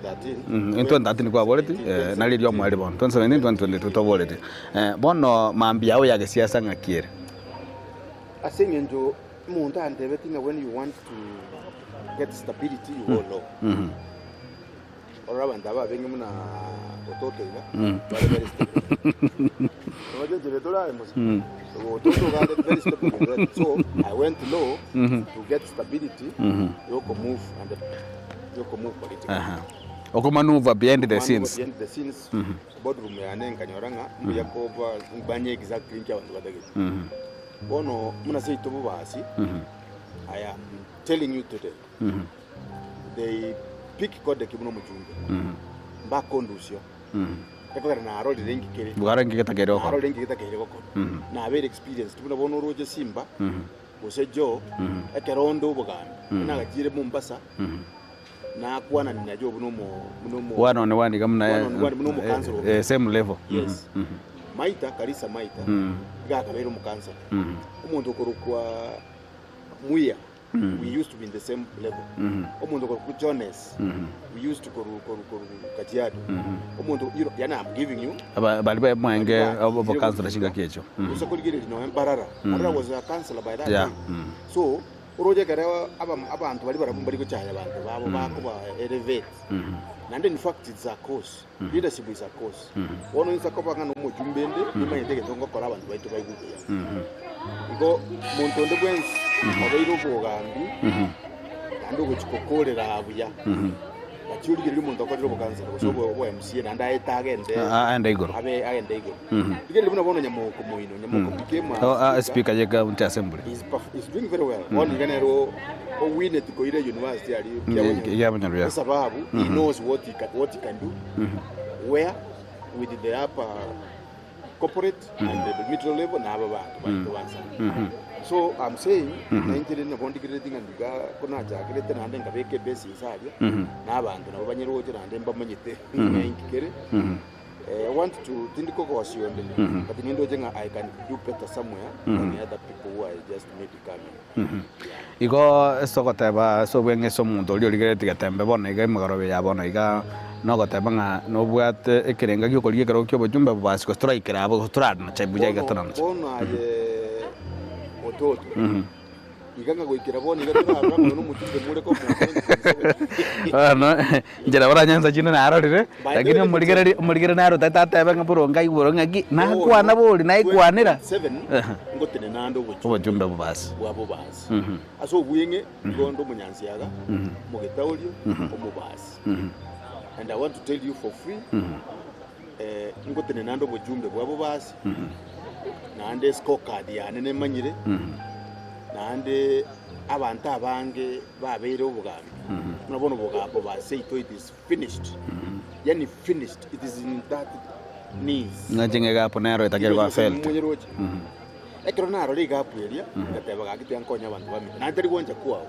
2013 kwaboreti nari erio omoerio bono 2017, 2022 toboreti. Bono mambia yao ya gesiasa ng'aki ere? Ase eng'encho omonto antebetie ng'a when you want to get stability you go low. Orore abanto aba abenge buna Ototo iga, bare very stable. Omache enchera tore aye mose. Ototo iga are very stable in that. So I went low to get stability yoko move and yoko move politically. Aha. Okomanuva behind the Maneuver scenes. behind the scenes boardroom yane nkanyora ng'a mbuya koba mbanye exactly inki abanto batagete. Bono buna seito bobasi, I am telling you today, they pick Kodeki buna omochumbe, mbakondusia, ekogera narorire inki kere, Bwaro inki getakeire gokora. narorire inki getakeire gokora, nabeire experienced buna bono oroche Simba, gose Joe, ekero onde obogambi, nagachire Mombasa, nakwanani na Joe buna omo buna omo One on one iga buna One on one buna omokansela eh, same level. Yes. Maita, Karisa Maita, iga akabeire omokansela. Omonto okorokwa Muya, we used to be in the same level. Omonto okorokwa Jones, we used to koru koru koru Kajiado. Omonto, you know, yani I'm giving you Aba bari ba mwenge Bari ba- obokansela chingaki echo. Gose korigereria nonya Mbarara. Mbarara was a councillor by that Yeah. time. So, Oroche ekero abanto baria barabwo mbari gochaya abanto babo bakoba elevate. Naende in fact it's a course. Leadership is a course. Bono inse koba ng'a nomochumba ende, nimanyete egento ngokora abanto baito baigwe buya. Igo monto onde bwensi obeire obogambi, naende ogochia kokorera buya, gachia origereria omonto okorire obokansela gose obo MCA naende aete agende Aende igoro. abe agende igoro. Rigereria buna bono Nyamoko moino, Nyamoko became a Oh, ah, speaker ye county assembly. He's, perf- he's doing very well. Bono iga nere o- owineti koira university aria Kiabonyoru. Kiabonyoru, yeah. Kwa sababu he knows what he can, what he can do where with the upper corporate and the middle level na aba bantu baito bansana. So I'm saying, na inche rende nabo ndigerereti ng'a niga ko nachakerete naende nkabeka ebase inse aria, na abanto nabo banyeroche naende mbamanyete ng'a inki kere. Eh, I want to tindi kogosia onde, but nindoche ng'a I can do better somewhere than other people who are just maybe coming. Igo ase ogoteba ase obweng'e ase omonto oria origereretie getembe bono iga emegorobe ya bono iga nogoteba ng'a nobwate ekerenga gi'okorigia ekerogo ki'obochumbe bobasi gose toraikera abwo gose toranache buya iga Bono, toranache. bono aye ototo, iga ng'a goikera bono iga torarora ng'a oyo nomochumbe more komo 2027. Bono inche nabo oranyensa chinde narorire, By the lakini way, omorigereri omorigereri naro otagete atebe ng'a boronge aigure ng'aki, nakwana bori naikwanera. 2027 ngotenena ande obochumbe. Obochumbe bobasi. Bwa bobasi. Ase obweng'e nigo onde omonyansiaga, omogetaorio, omobasi. And I want to tell you for free, eh, ngotenena ande obochumbe bwa bobasi, naende scorecard yane nemanyire, naende abanto abange babeire obogambi, buna bono obogambi bobasi seito it is finished, yaani finished, it is in that knees. Ng'a ching'ege apo nero etakeire koba felt. Monyeroche. Ekero narora egapu eria, ngateba gaki tiga nkonye abanto baminto. Naende tari gwancha kwao,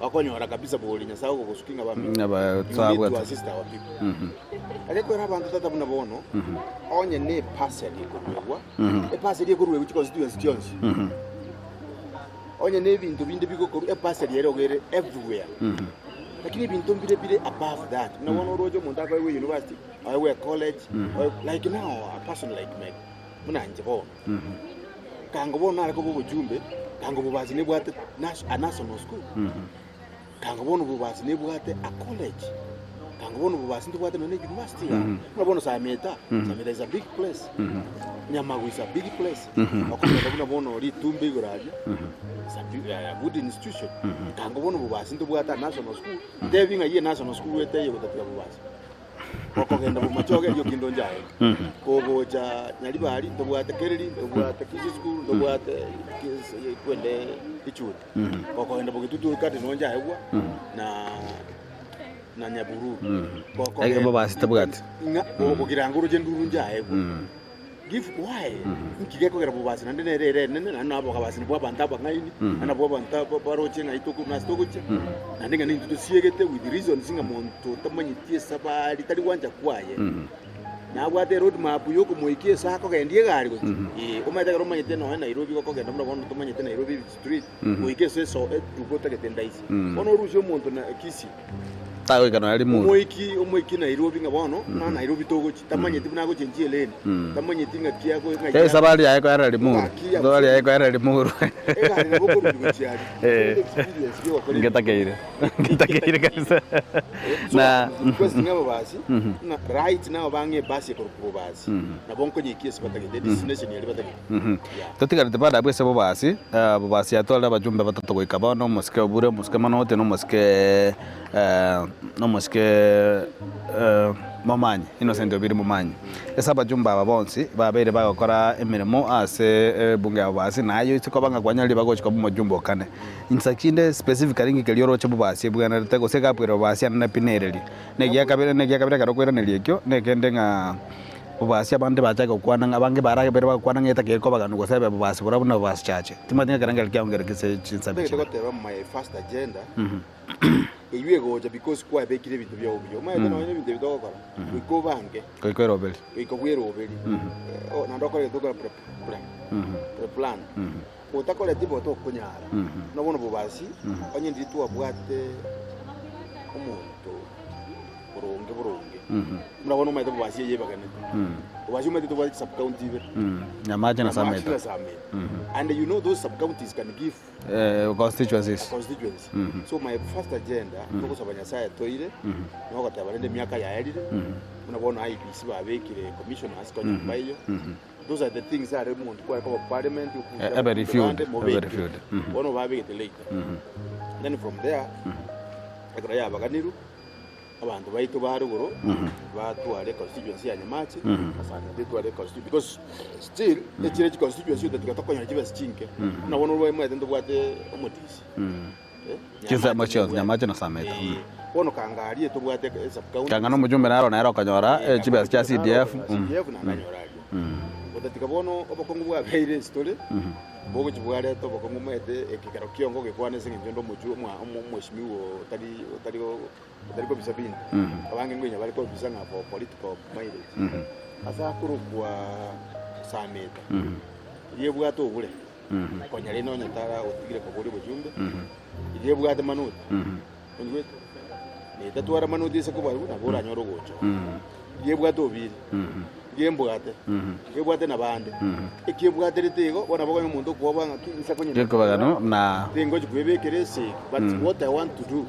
bakonyora kabisa bori Nyasae ogogosukia ng'a baminto. Ng'a ba- You need to twabwate. assist our people. Aria abanto tata buna bono, onye ne eparcel ekoruegwa, eparcel ekoruegwa chiconstituency chionsi. Onye ne ebinto binde bigokorwa, eparcel ere igo ere everywhere. Lakini ebinto mbire bire above that. Buna bono oroche omonto akoegwa university, aegwe ecollege, like now a person like me, buna inche bono. Kango bono nare koba obochumbe, kango bobasi nebwate nas- a national school, kango bono bobasi nebwate a college, kango bono bobasi ntobwate nonya na university igaa. Buna bono Sameta, Sameta is a big place, Nyamagu is a big place, okogenda buna bono Ritumbe igoro aria, is a big, a good institution. Kango bono bobasi ntobwate a national school, ntebi ng'ai e national school etaiyo gotatiga bobasi. Gokogenda bomachoge erio kende onche aye. Kogocha Nyaribari ntobwate Kereri, ntobwate Kisii School, ntobwate Kis- kwende Ichuti. Gokogenda Bogetutu kati nonche aegwa na na Nyabururu. Gokogenda- Ege bobasi tabwati. Ng'a bogirango oroche nduru nche aegwa. Give why? Nki gekogera bobasi naende nere ere enene naende nabo ababasi nabwo abanto abang'aini naende nabwo abanto aba- baroche ng'ai toko nase togochia naende ng'a nintwe tosiegete with reasons ng'a monto otamanyeti esabari tari gwancha kwaye nabwate eroad map ya okomoikia ase akogendia egari gochia eh, omanyete ekero omanyete nonya Nairobi gokogenda buna bono tomanyete Nairobi street goika ase eso eduka otagete ndaisi bono orusie omonto na Kisii. Tagoika nonya rimuru. Omoiki, omoiki Nairobi ng'a bono, ng'a Nairobi togochi, tamanyeti buna agochenchia elane, tamanyeti ng'aki ago ng'aki Ee, Esabari yaye koerera rimuru. Ng'aki ya Esabari yaye koerera rimuru. Egari nabo okorundi gochia aria. Eh. Experience y'ogokora ebinto. Ngetakeire. Ngetakeire kabisa. So, Na request ng'a ababasi, ng'a right now bang'e ebasi ekorokwa bobasi, nabo nkonyekia ase batagete, destination eria batagete. Yeah. Totigareti bado abwo ase bobasi, bobasi yatwarire abajumbe batato goika bono, omosike Obure, omosike Manoti, na omosike nomosike Momanyi, Innocent Obiri Momanyi. Ase abajumbe aba bonsi babeire bagokora emeremo ase ebunge ya bobasi, na aye oise koba ng'a kwanyarire bagochia koba omojumbe o kane. Insa chinde specifically ng'ike riria oroche bobasi ebwenerete gose egapwera bobasi anene pi nereri. Na egiakabere na egiakabere ekero okoiraneria ekio, nekende ng'a Bobasi abande bachake gokwana ng'a abange barabere bagokwana ng'a etakeire kobaganwa gose ebe bobasi boria buna bobasi chache. Timanyeti ng'a ekerengererio kiao nkere gese chinsabi Ntagete chibe. goteba my first agenda eywo egocha because kwabekire ebinto biao buya omanyete nonya ebinto ebi togokora goika obange Goika oroberi. goika bweroberi Eh, naende okore egento okora pre pre preplan otakoreti bo tokonyara buna bono bobasi onye ndiri twabwate omonto boronge boronge. Buna bono omanyete bobasi eye ebaganete. Bobasi omanyete tobwate chisub county ibere. Nyamache na Nyamache Sameta. na Sameta. And you know those sub counties can give Eh, constituencies. a constituency. So my first agenda nogosaba Nyasaye toire nogoteba rende emiaka yaerire buna bono IEBC babekire commissioners konya mbaiyo. Those are the things are omonto kware koba parliament Eh, ebe reviewed, ebe reviewed. Bono babegete later. Then from there ekero yabaganirwe Abanto baito ba rogoro batware constituency ya Nyamache, Masaga etware constituency because still echire chi constituency otatiga tokonyora chibesa chinke. Buna bono orwae omanyete ntobwate omotisi. Eh, Chinsemo Nyamache chionsi, ntobwate. Nyamache na Sameta. Eh, bono Kangari etobwate e sub county. Kanga na omojumbe naro nere okonyora Eh, chibesa chia Kangari CDF. naro CDF naende anyore aria. Gotatiga bono obokong'u bwabeire ase tore, bogochia bwareta obokong'u omanyete ekegero kiongo gekwane ase eng'encho onde omochie omwa omweshimiwa otari otari otari kobisa binto. Abange ngoinya bare kobisa ng'a for political mileage. Ase akorokwa Sameta, riria ebwate obure, konya rende onye tara otigire koboria obochumbe, riria ebwate manoti, onyigwete? Netatwara manoti ase kobarwa nabo oranyore ogocha oo. Riria ebwate obiri. Nkembwate, nkebwate nabande, ekiebwaterete igo, bono nabo okonyora omonto okwoboa ng'a ki inse konyene Gekobagano na tingochi kwebekera esegi, but what I want to do,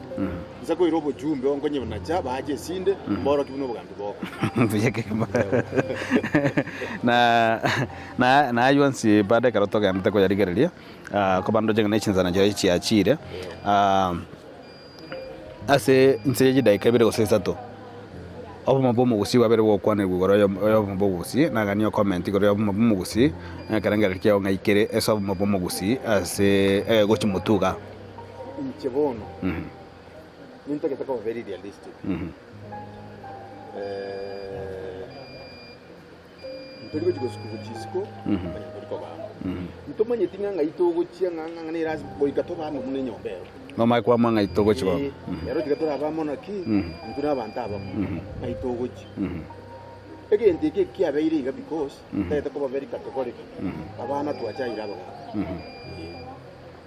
inse koira obochumbe oo nkonyenacha bache esinde, mborokie buna obogambi boko. Mbuya kegima. Na na na aywo onsi bado ekero togendete koyarigereria, ah, koba ndoche ng'a ne chinsana chiria chiachire, ah, Ase inse ye chidaeka ibere gose isato, obomo bw'omogusii bwabere bogokwanerwa igoro y'obomo bw'omogusii, naganie okomenti igoro y'obomo bw'omogusii, na ekerengererio kiao ng'ai kere ase obomo bw'omogusii ase gochia motuga. Inche bono nintagete koba very realistic. Ntori gochia gosuka gochia isiko, onye ntori koba amo. Ntomanyeti ng'a ng'ai togochia ng'a ng'a nere ase goika tobe amo buna enyomba ero. Nomanye kwamua ng'ai togochia bono. Ee, ero tiga torabe amo naki, intwe na abanto abamo, ng'ai togochia. Egento eke ekiabeire iga because, ntagete koba very categorical, abana twachaire abagaka. Ee.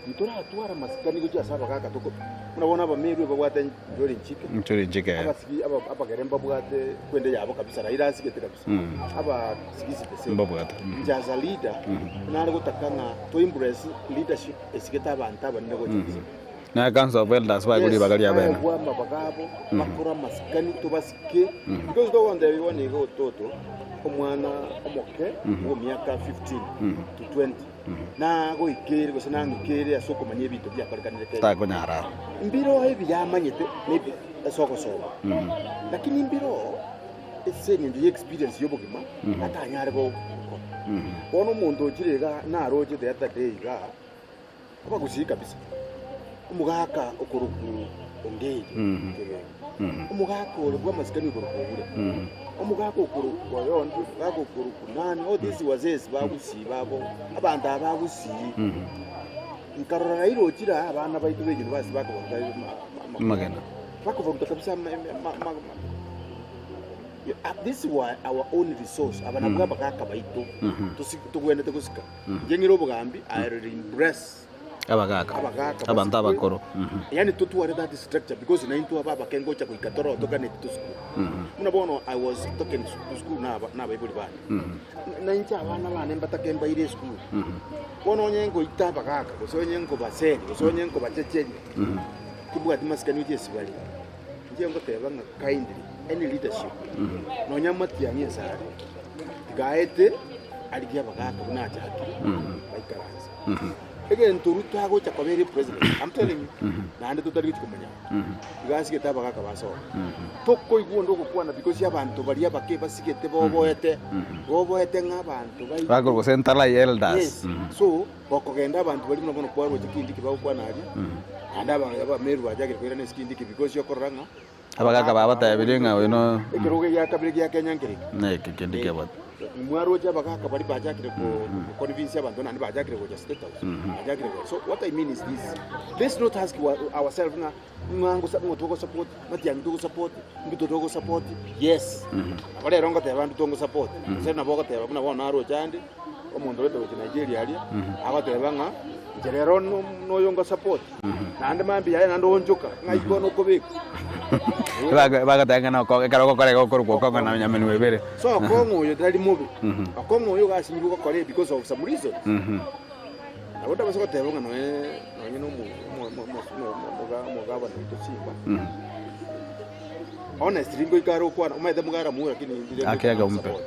Ntoratware amasikani gochia ase abagaaka toko buna bono abamerwe babwate njori nchike, Njori nchike, eh. abasigi aba abagere mbabwate kwende yabo kabisa Raila asigete kabisa abasigisi the same Mbabwate. Inche as a leader nare gotaka ng'a to embrace leadership esigete abanto abanene gocha inse. Na Council of Elders baegwe ribaga ria bene. Baegwe amabaga abo, bakore amasikani tobasike because togontebia bono iga ototo omwana omoke bwa emiaka 15 to 20 Nagoikeire gose nang'ikeire ase okomanya ebinto biakorekanire Kenya. Takonyara. Mbiroo ebi yamanyete maybe ase ogosoma, lakini mbiroo ase eng'encho ye experience y'obogima atanyare gokora. Bono omonto ochire iga naroche the other day igaa, abagusii kabisa, omogaka okorokwa Ongeri Kegengo, omogaka ore bw'amasikani okorokwa Obure, omogaka okorokwa Oyondi, omogaka okorokwa nani, all these wazees ba Gusii babo, abanto aba ba Gusii. Nkarora Raila ochire aa abana baito ba university bakobaruta Amagena. Bakobaruta kabisa ama- ama- ama- ama- Yeah, this were our own resource aba nabwo abagaka baito tosi- togwenerete gosika. Inche ng'ire obogambi I will embrace Abagaka. Abagaka Abanto basikwe. abakoro. Yani totware that structure because naintwe aba abake ngocha goika toro toganeti tosikwe. Buna bono I was talking to school na aba- na abaibori bane. Nainche abana bane mbatake mbaire esukuru. Bono onye ngoita abagaka gose onye nkobaseri gose onye nkobachecheria tibwati masikani gochia ase bare. Inche ngoteba ng'a kindly any leadership nonya amatiang'i ase are tiga aete arigie abagaka buna achakire baikaranse. Egento Ruto agocha koba ere president, I'm telling you, naende totari gochia komonyara. Iga asigete abagaka basobe. Tokoigwa onde ogokwana because abanto baria abake basigete boboete, boboete ng'a abanto baito. Bakorwa gose Ntalai Elders. Yes. So, gokogenda abanto baria buna bono kwaroche Kindiki bagokwana aria, naende aba Abameru bachakire koirana ase Kindiki because okorora ng'a Abagaka babatebirie ng'a oyo no Ekerogo egia kabere gia Kenya nkere eke. Neke kende kiabwate. Mwaroche abagaka baria bachakire ko convince abanto naende bachakire gocha State House. Bachakire gocha. So what I mean is this. Let's not ask ourselves ng'a ng'a ngosa ng'o togosupport, matiang'i togosupport, Ruto togosupport. Yes. Nabo rero ngoteba Ruto ngosupport. Gose nabo ogoteba buna bono naroche ande, omonto orete gochia Nigeria aria, agoteba ng'a inche rero noyo ngosupport. Naende mambia yaye naende oonchoka, ng'ai bono okobekwa? Bagateba ng'a noko ekero ogokora iga okorokwa okong'u na nyamenwa ebere. So okong'u oyo tari mobe, okong'u oyo iga asinyirwe gokora ebi because of some reasons. Nabo ndabase goteba ng'a nonye nonye na omo omo omo omo omogabana oito Simba, honestly ngoika are okwana, omanyete mogara moyo lakini ndire Ake ngoika agampe. support.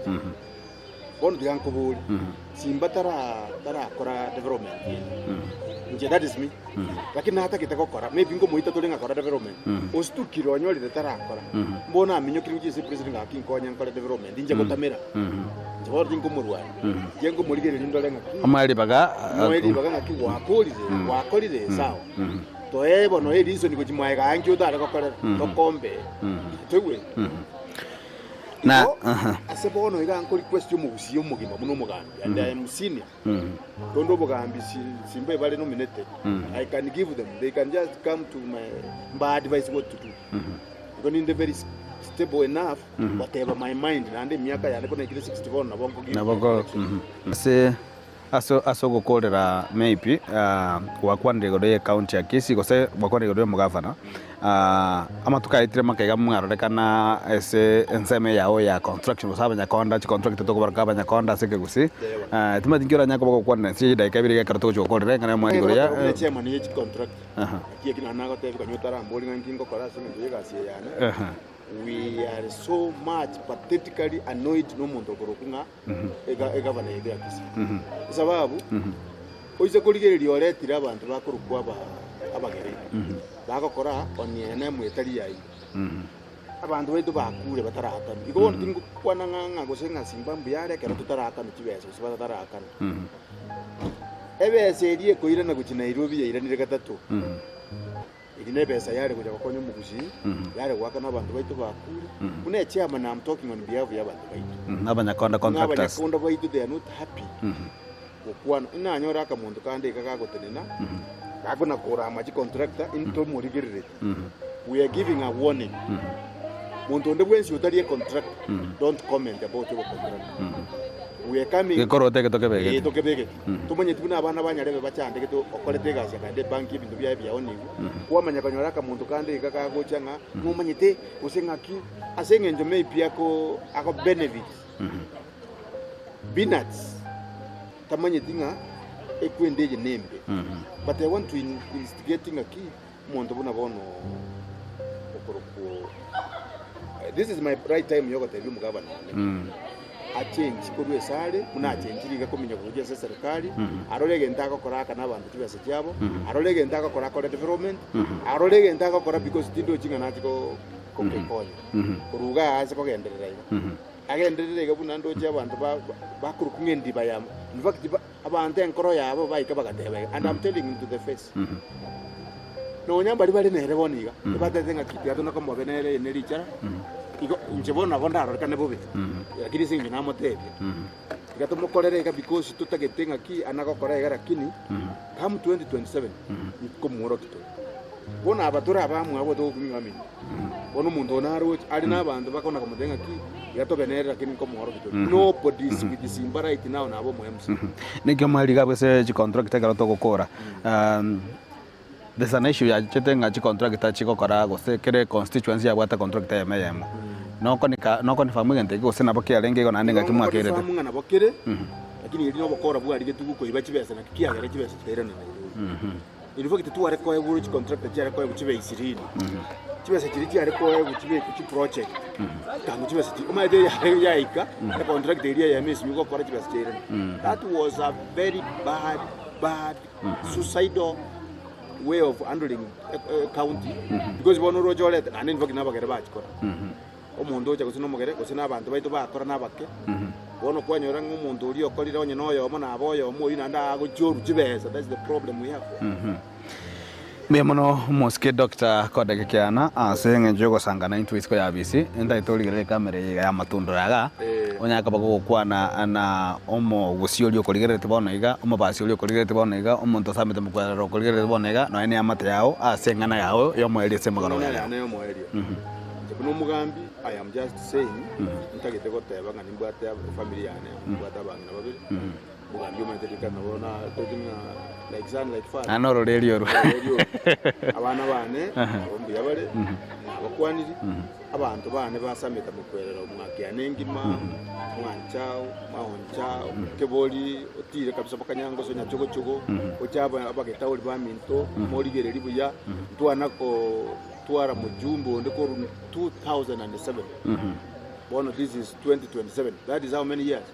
Bono tiga nkoborie, Simba tara tarakora development ende. Inche that is me. Lakini natagete gokora, maybe nkomoita tore ng'a kora development. Ositukire onyorire tarakora. Mbono aminyokire gochia ase president ng'a gaki nkonye nkore development, inche gotamera. Inche bono tinkomorwania. Inche nkomorigereria ndore ng'aki. Omoe ribaga. Moe ribaga ng'aki gwakorire, gwakorire sawa. Toe bono ereason gochia mwaye gaa nki otare gokorera, tokombee. Toigweti? Na Igo, aha. ase bono iga nko request omogusii omogima buna omogambi and I am senior tonde obogambi si- simba bare nominated I can give them they can just come to my mba advise what to do igo ninde very stable enough goteba my mind naende emiaka yane bono naikire 60 bono nabo nko give Nabo ko direction. ase ase ase ogokorera maybe gwakwanire igoro ye county ya Kisii gose gwakwanire igoro ya omogavana amatuko aetire make iga mwarorekana ase ensemo eyao ya construction gose abanyakonda chicontractor tokobaroka abanyakonda ase ekegusii timanyeti nki oranyare koba ogokwanera inse chidaeka ibere iga ekero togochia gokorera eng'ana ya omweri igoro ya Buna chairman ye chicontractor Aha. naki eki naende nagotebia konya otarambori ng'a nki ngokora ase eng'encho ye egasi eye yane Aha. we are so much pathetically annoyed na omonto okorokwa ng'a egavana yaito ya Kisii. Esababu, oise korigereria oretire abanto bakorokwa aba abagere bagokora on ene etari yaino. Abanto baito bakure bataraakana. Igo bono tingokwana ng'a ng'a gose ng'a Simba mbuya are ekero totaraakana chibesa gose bataraakana. Ebesa eria ekoirana gochia Nairobi yairanire gatato. Eri nebesa yare gocha gokonya omogusii, yare goakana abanto baito bakure, buna echairman am talking on behalf ya abanto baito. Abanyakonda Buna contractors. abanyakonda baito they are not happy gokwana. Inanyore akamonto kande iga gagotenena, gakona korama chicontractor intomorigerereti. We are giving a warning. Monto onde bwensi otari econtractor, don't comment about obocontractor. We are coming. Gekorote eke tokebegete. Ee, tokebegete. Tomanyeti buna abana ba nyarebe bachandegete okorete egasi akaenda ebanki ebinto biaye biaonigwe, kwamanya konyora akamonto kande iga kagocha ng'a nomanyete gose ng'aki ase eng'encho maybe ako ako benefit peanuts tamanyeti ng'a ekwende eye nembe. But I want to in instigate ng'aki omonto buna bono okorokwo this is my right time yogotebia omogabana one achenchi korwa esare buna achenchire iga kominyoka gochia ase eserikari arore egento agokora akane abanto chibesa chiabo arore egento agokora akore development arore egento agokora because tindochi ng'a nachi ko kogekonya korwa igaa ase kogenderera iga agenderere iga buna ndoche abanto ba bakorokwa ng'a endiba ya in fact ba abanto enkoro yabo baika bagateba iga and I'm telling him to the face. Nonya mbaria bare nere bono iga, ebatebete ng'a ki tiga tonakomobe nere ere ne richara, igo inche bono nabo ndarorekane bobe, lakini ase eng'encho namotebia, tiga tomokorere iga because totagete ng'aki anagokora iga lakini come 2027 nkomworokia tore. Bono aba tore abamwabo togokumia bamino, bono omonto one aroche are na abanto bakona komotebia ng'aki tiga tobe nere lakini nkomworokia tore. Nobody is with Simba right now nabo omo MC. Naki omweri iga bwese chicontract ekero togokora. There's an issue yachete ng'a chicontractor chigokora gose kere constituency yabwate contractor eyemo eyemo. Nokonika nokonfirm egento eke gose nabo kiarenge igo naende ng'aki mwakerete. Nkoconfirm ng'a nabo kere, lakini erio nobokora bwarigetigwe koiba chibesa naki kiagera chibesa chikairana Nairobi. In fact tware koegwa chicontractor chiare koegwa chibe ishirini, chibesa chiria chiare koegwa chibekwe chiproject, tango chibesa chiria omanyete yare yaika econtractor eria eyemo esinye gokora chibesa chiairana. That was a very bad bad suicidal way of handling county because bono oroche orete naende in fact nabagere bachikora. Omonto ocha gose nomogere gose na abanto baito bakora nabake, bono kwanyora ng'a omonto oria okorire onye noyomo naba oyomo oyio naende agochia chibesa that's the problem we have. Mbuya mono omosike Doctor Kodeke Kiana ase eng'encho yogosangana intwe isiko ya abisi ntagete origerere ekamera eye iga ya amatundura iga onyare koba gogokwana na omogusi oria okorigereretie bono iga omobasi oria okorigereretie bono iga omonto osamete mokwerero okorigereretie bono iga nonya ne eamate yao ase eng'ana yao yomoerio ase emegorogo Eng'ana yaye. yane yomoerio inche buna omogambi I am just saying ntagete goteba ng'a nimbwate efamiri yane nimbwate abang'ina babere Omogambi omanyete rika nabo na toki ng'a like son like father. Naende ororeria orwo. Ororeria orwo. Abana bane nabo mbuya bare, nabakwaniri, abanto bane basamete mokwerera omwake engima, mwancha, maoncha, kebori, otire kabisa mpaka nyangoso nyachogochogo, oche aba abagetauri baminto, morigereri buya, ntwana kotwara mojumbe onde korwa 2007 bono this is 2027 that is how many years?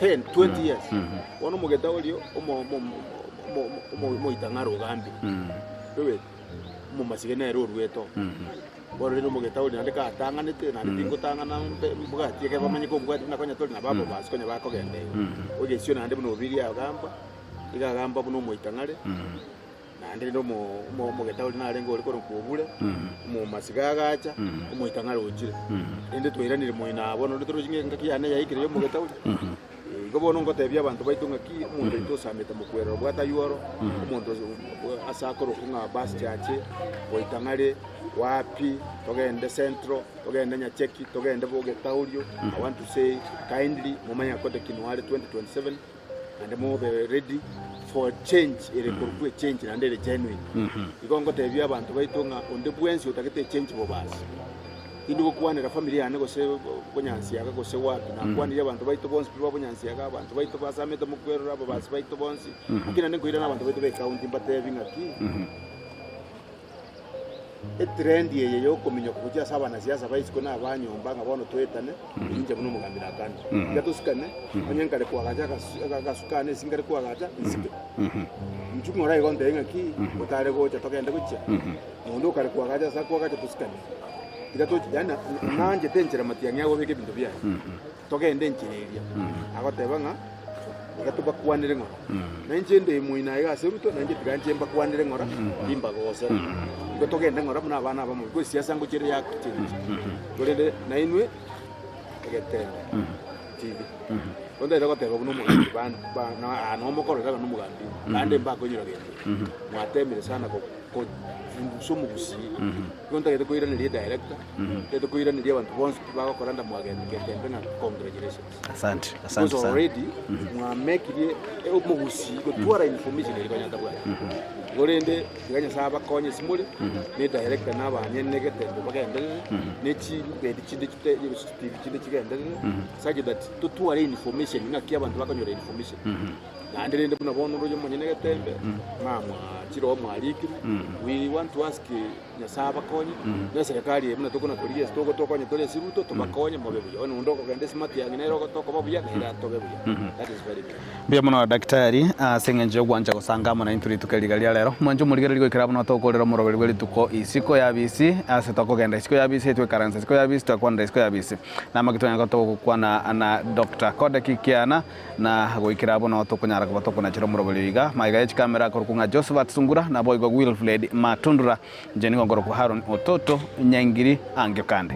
10, 20 years. Bono omogeta oria omoitang'are ogambire, oigwete? Omomasige nere oruete oo. Bono rende omogeta oria naende katang'anete, naende tingotang'ana mbe mbwati ekero bamanye kombwati buna konya tori nabo ababasi konya bakogenda igo. Ogesio naende buna obiria agamba, iga agamba buna omoitang'are. Naende rende omo omo omogetauri narenge ore korokwa Obure, omomasiga agacha, omoitang'are ochire. Rende twairanire moino aa bono rende torochi ng'a engaki yane yaikire ya omogetauri. Igo bono ngotebia abanto baito ng'aki omonto oito osamete mokwerero obwate aywo oro, omonto ase akorokwa ng'a bus church, goitang'are, wapi, togende central, togende nyacheki, togende bogetaurio, I want to say kindly momanye ng'a Kote Kinware 2027 naende mobe ready for change ere korokwa echange naende ere genuine. Igo ngotebia abanto baito ng'a onde bwensi otagete echange bobe ase. Tindi gokwanera family yane gose bonyansi aka gose wapi, nakwanirie abanto baito bonsi pi ba bonyansi aka, abanto baito basamete mokwerora, ababasi baito bonsi, lakini naende nkoirana abanto baito ba ecounty mbatebi ng'aki, Etrend eye yokominyoka gochia ase abanasiasa ba isiko na abanyomba ng'a bono toetane, inche buna omogambi nakane. Tiga tosikane, onye nkare koagacha agasu kane ase nkare koagacha, nsike. Inchuo ng'ora igo ntebie ng'aki, otare gocha togende gochia, na onde okare koagacha ase akoagacha tosikane. Tiga tochi yaani nanchete enchera matiang'i agobeka ebinto biaye, togende enchera eria, agoteba ng'a tiga tobakwanere ng'ora. Na inche inde moino aiga ase Ruto, na inche tiga nche mbakwanere ng'ora, timbagosera. Igo togende ng'ora buna abana abamo, igo esiasa ngochia ere ya change. Korende nainwe egetembe TV. Bono ntagete goteba buna omogambi ba- ba- na aa nomokorera buna omogambi, naende mbakonyora gento. Mwatemire sana ko- kofundusa omogusii. Igo ntagete koiraneria edirector, ntagete koiraneria abanto bonsi pi bagokora ndamwagete getembe ng'a congratulations. Asante, asante Because sana. already mwamekirie omogusii gotwara information eri konya tabwati. Igo rende tiga Nyasaye abakonye ase more, ne director na abanyene egetembe bagenderere, ne chibedi chinde chite chitibi chinde chigenderere, such that totware information ng'aki abanto bakonyora information. Naende rende buna bono oroche omonyene egetembe, ng'a mwachire oo mwarikirwe, we want to ask Nyasae abakonye, na eserekari eye buna tokona korigia ase togotokonya tore ase Ruto, tobakonye mobe buya. Onye onde okogenda esimati ya ng'ina ere ogotokoba buya, nere atobe buya. That is very good. Mbuya mono Daktari, ase eng'encho y'ogwancha gosanga amo naintwe rituko eri riga ria rero. Mwanche omorigereria goikera buna tokorera omoroberi bwe rituko isiko y'abisi, ase tokogenda isiko y'abisi, twekaransa isiko y'abisi, twekwanera isiko y'abisi. Namaki twanyare togokwana na Doctor Kodeki Kiana, Na goikera abwo nao tokonyara koba tokonachera omoroberi oyo iga. Magega ye chikamera akorokwa ng'a Josephat Sungura, naboigo Wilfred Matundura. Inche nigo nkorokwa Haron Ototo Nyaingiri. Ankio kande.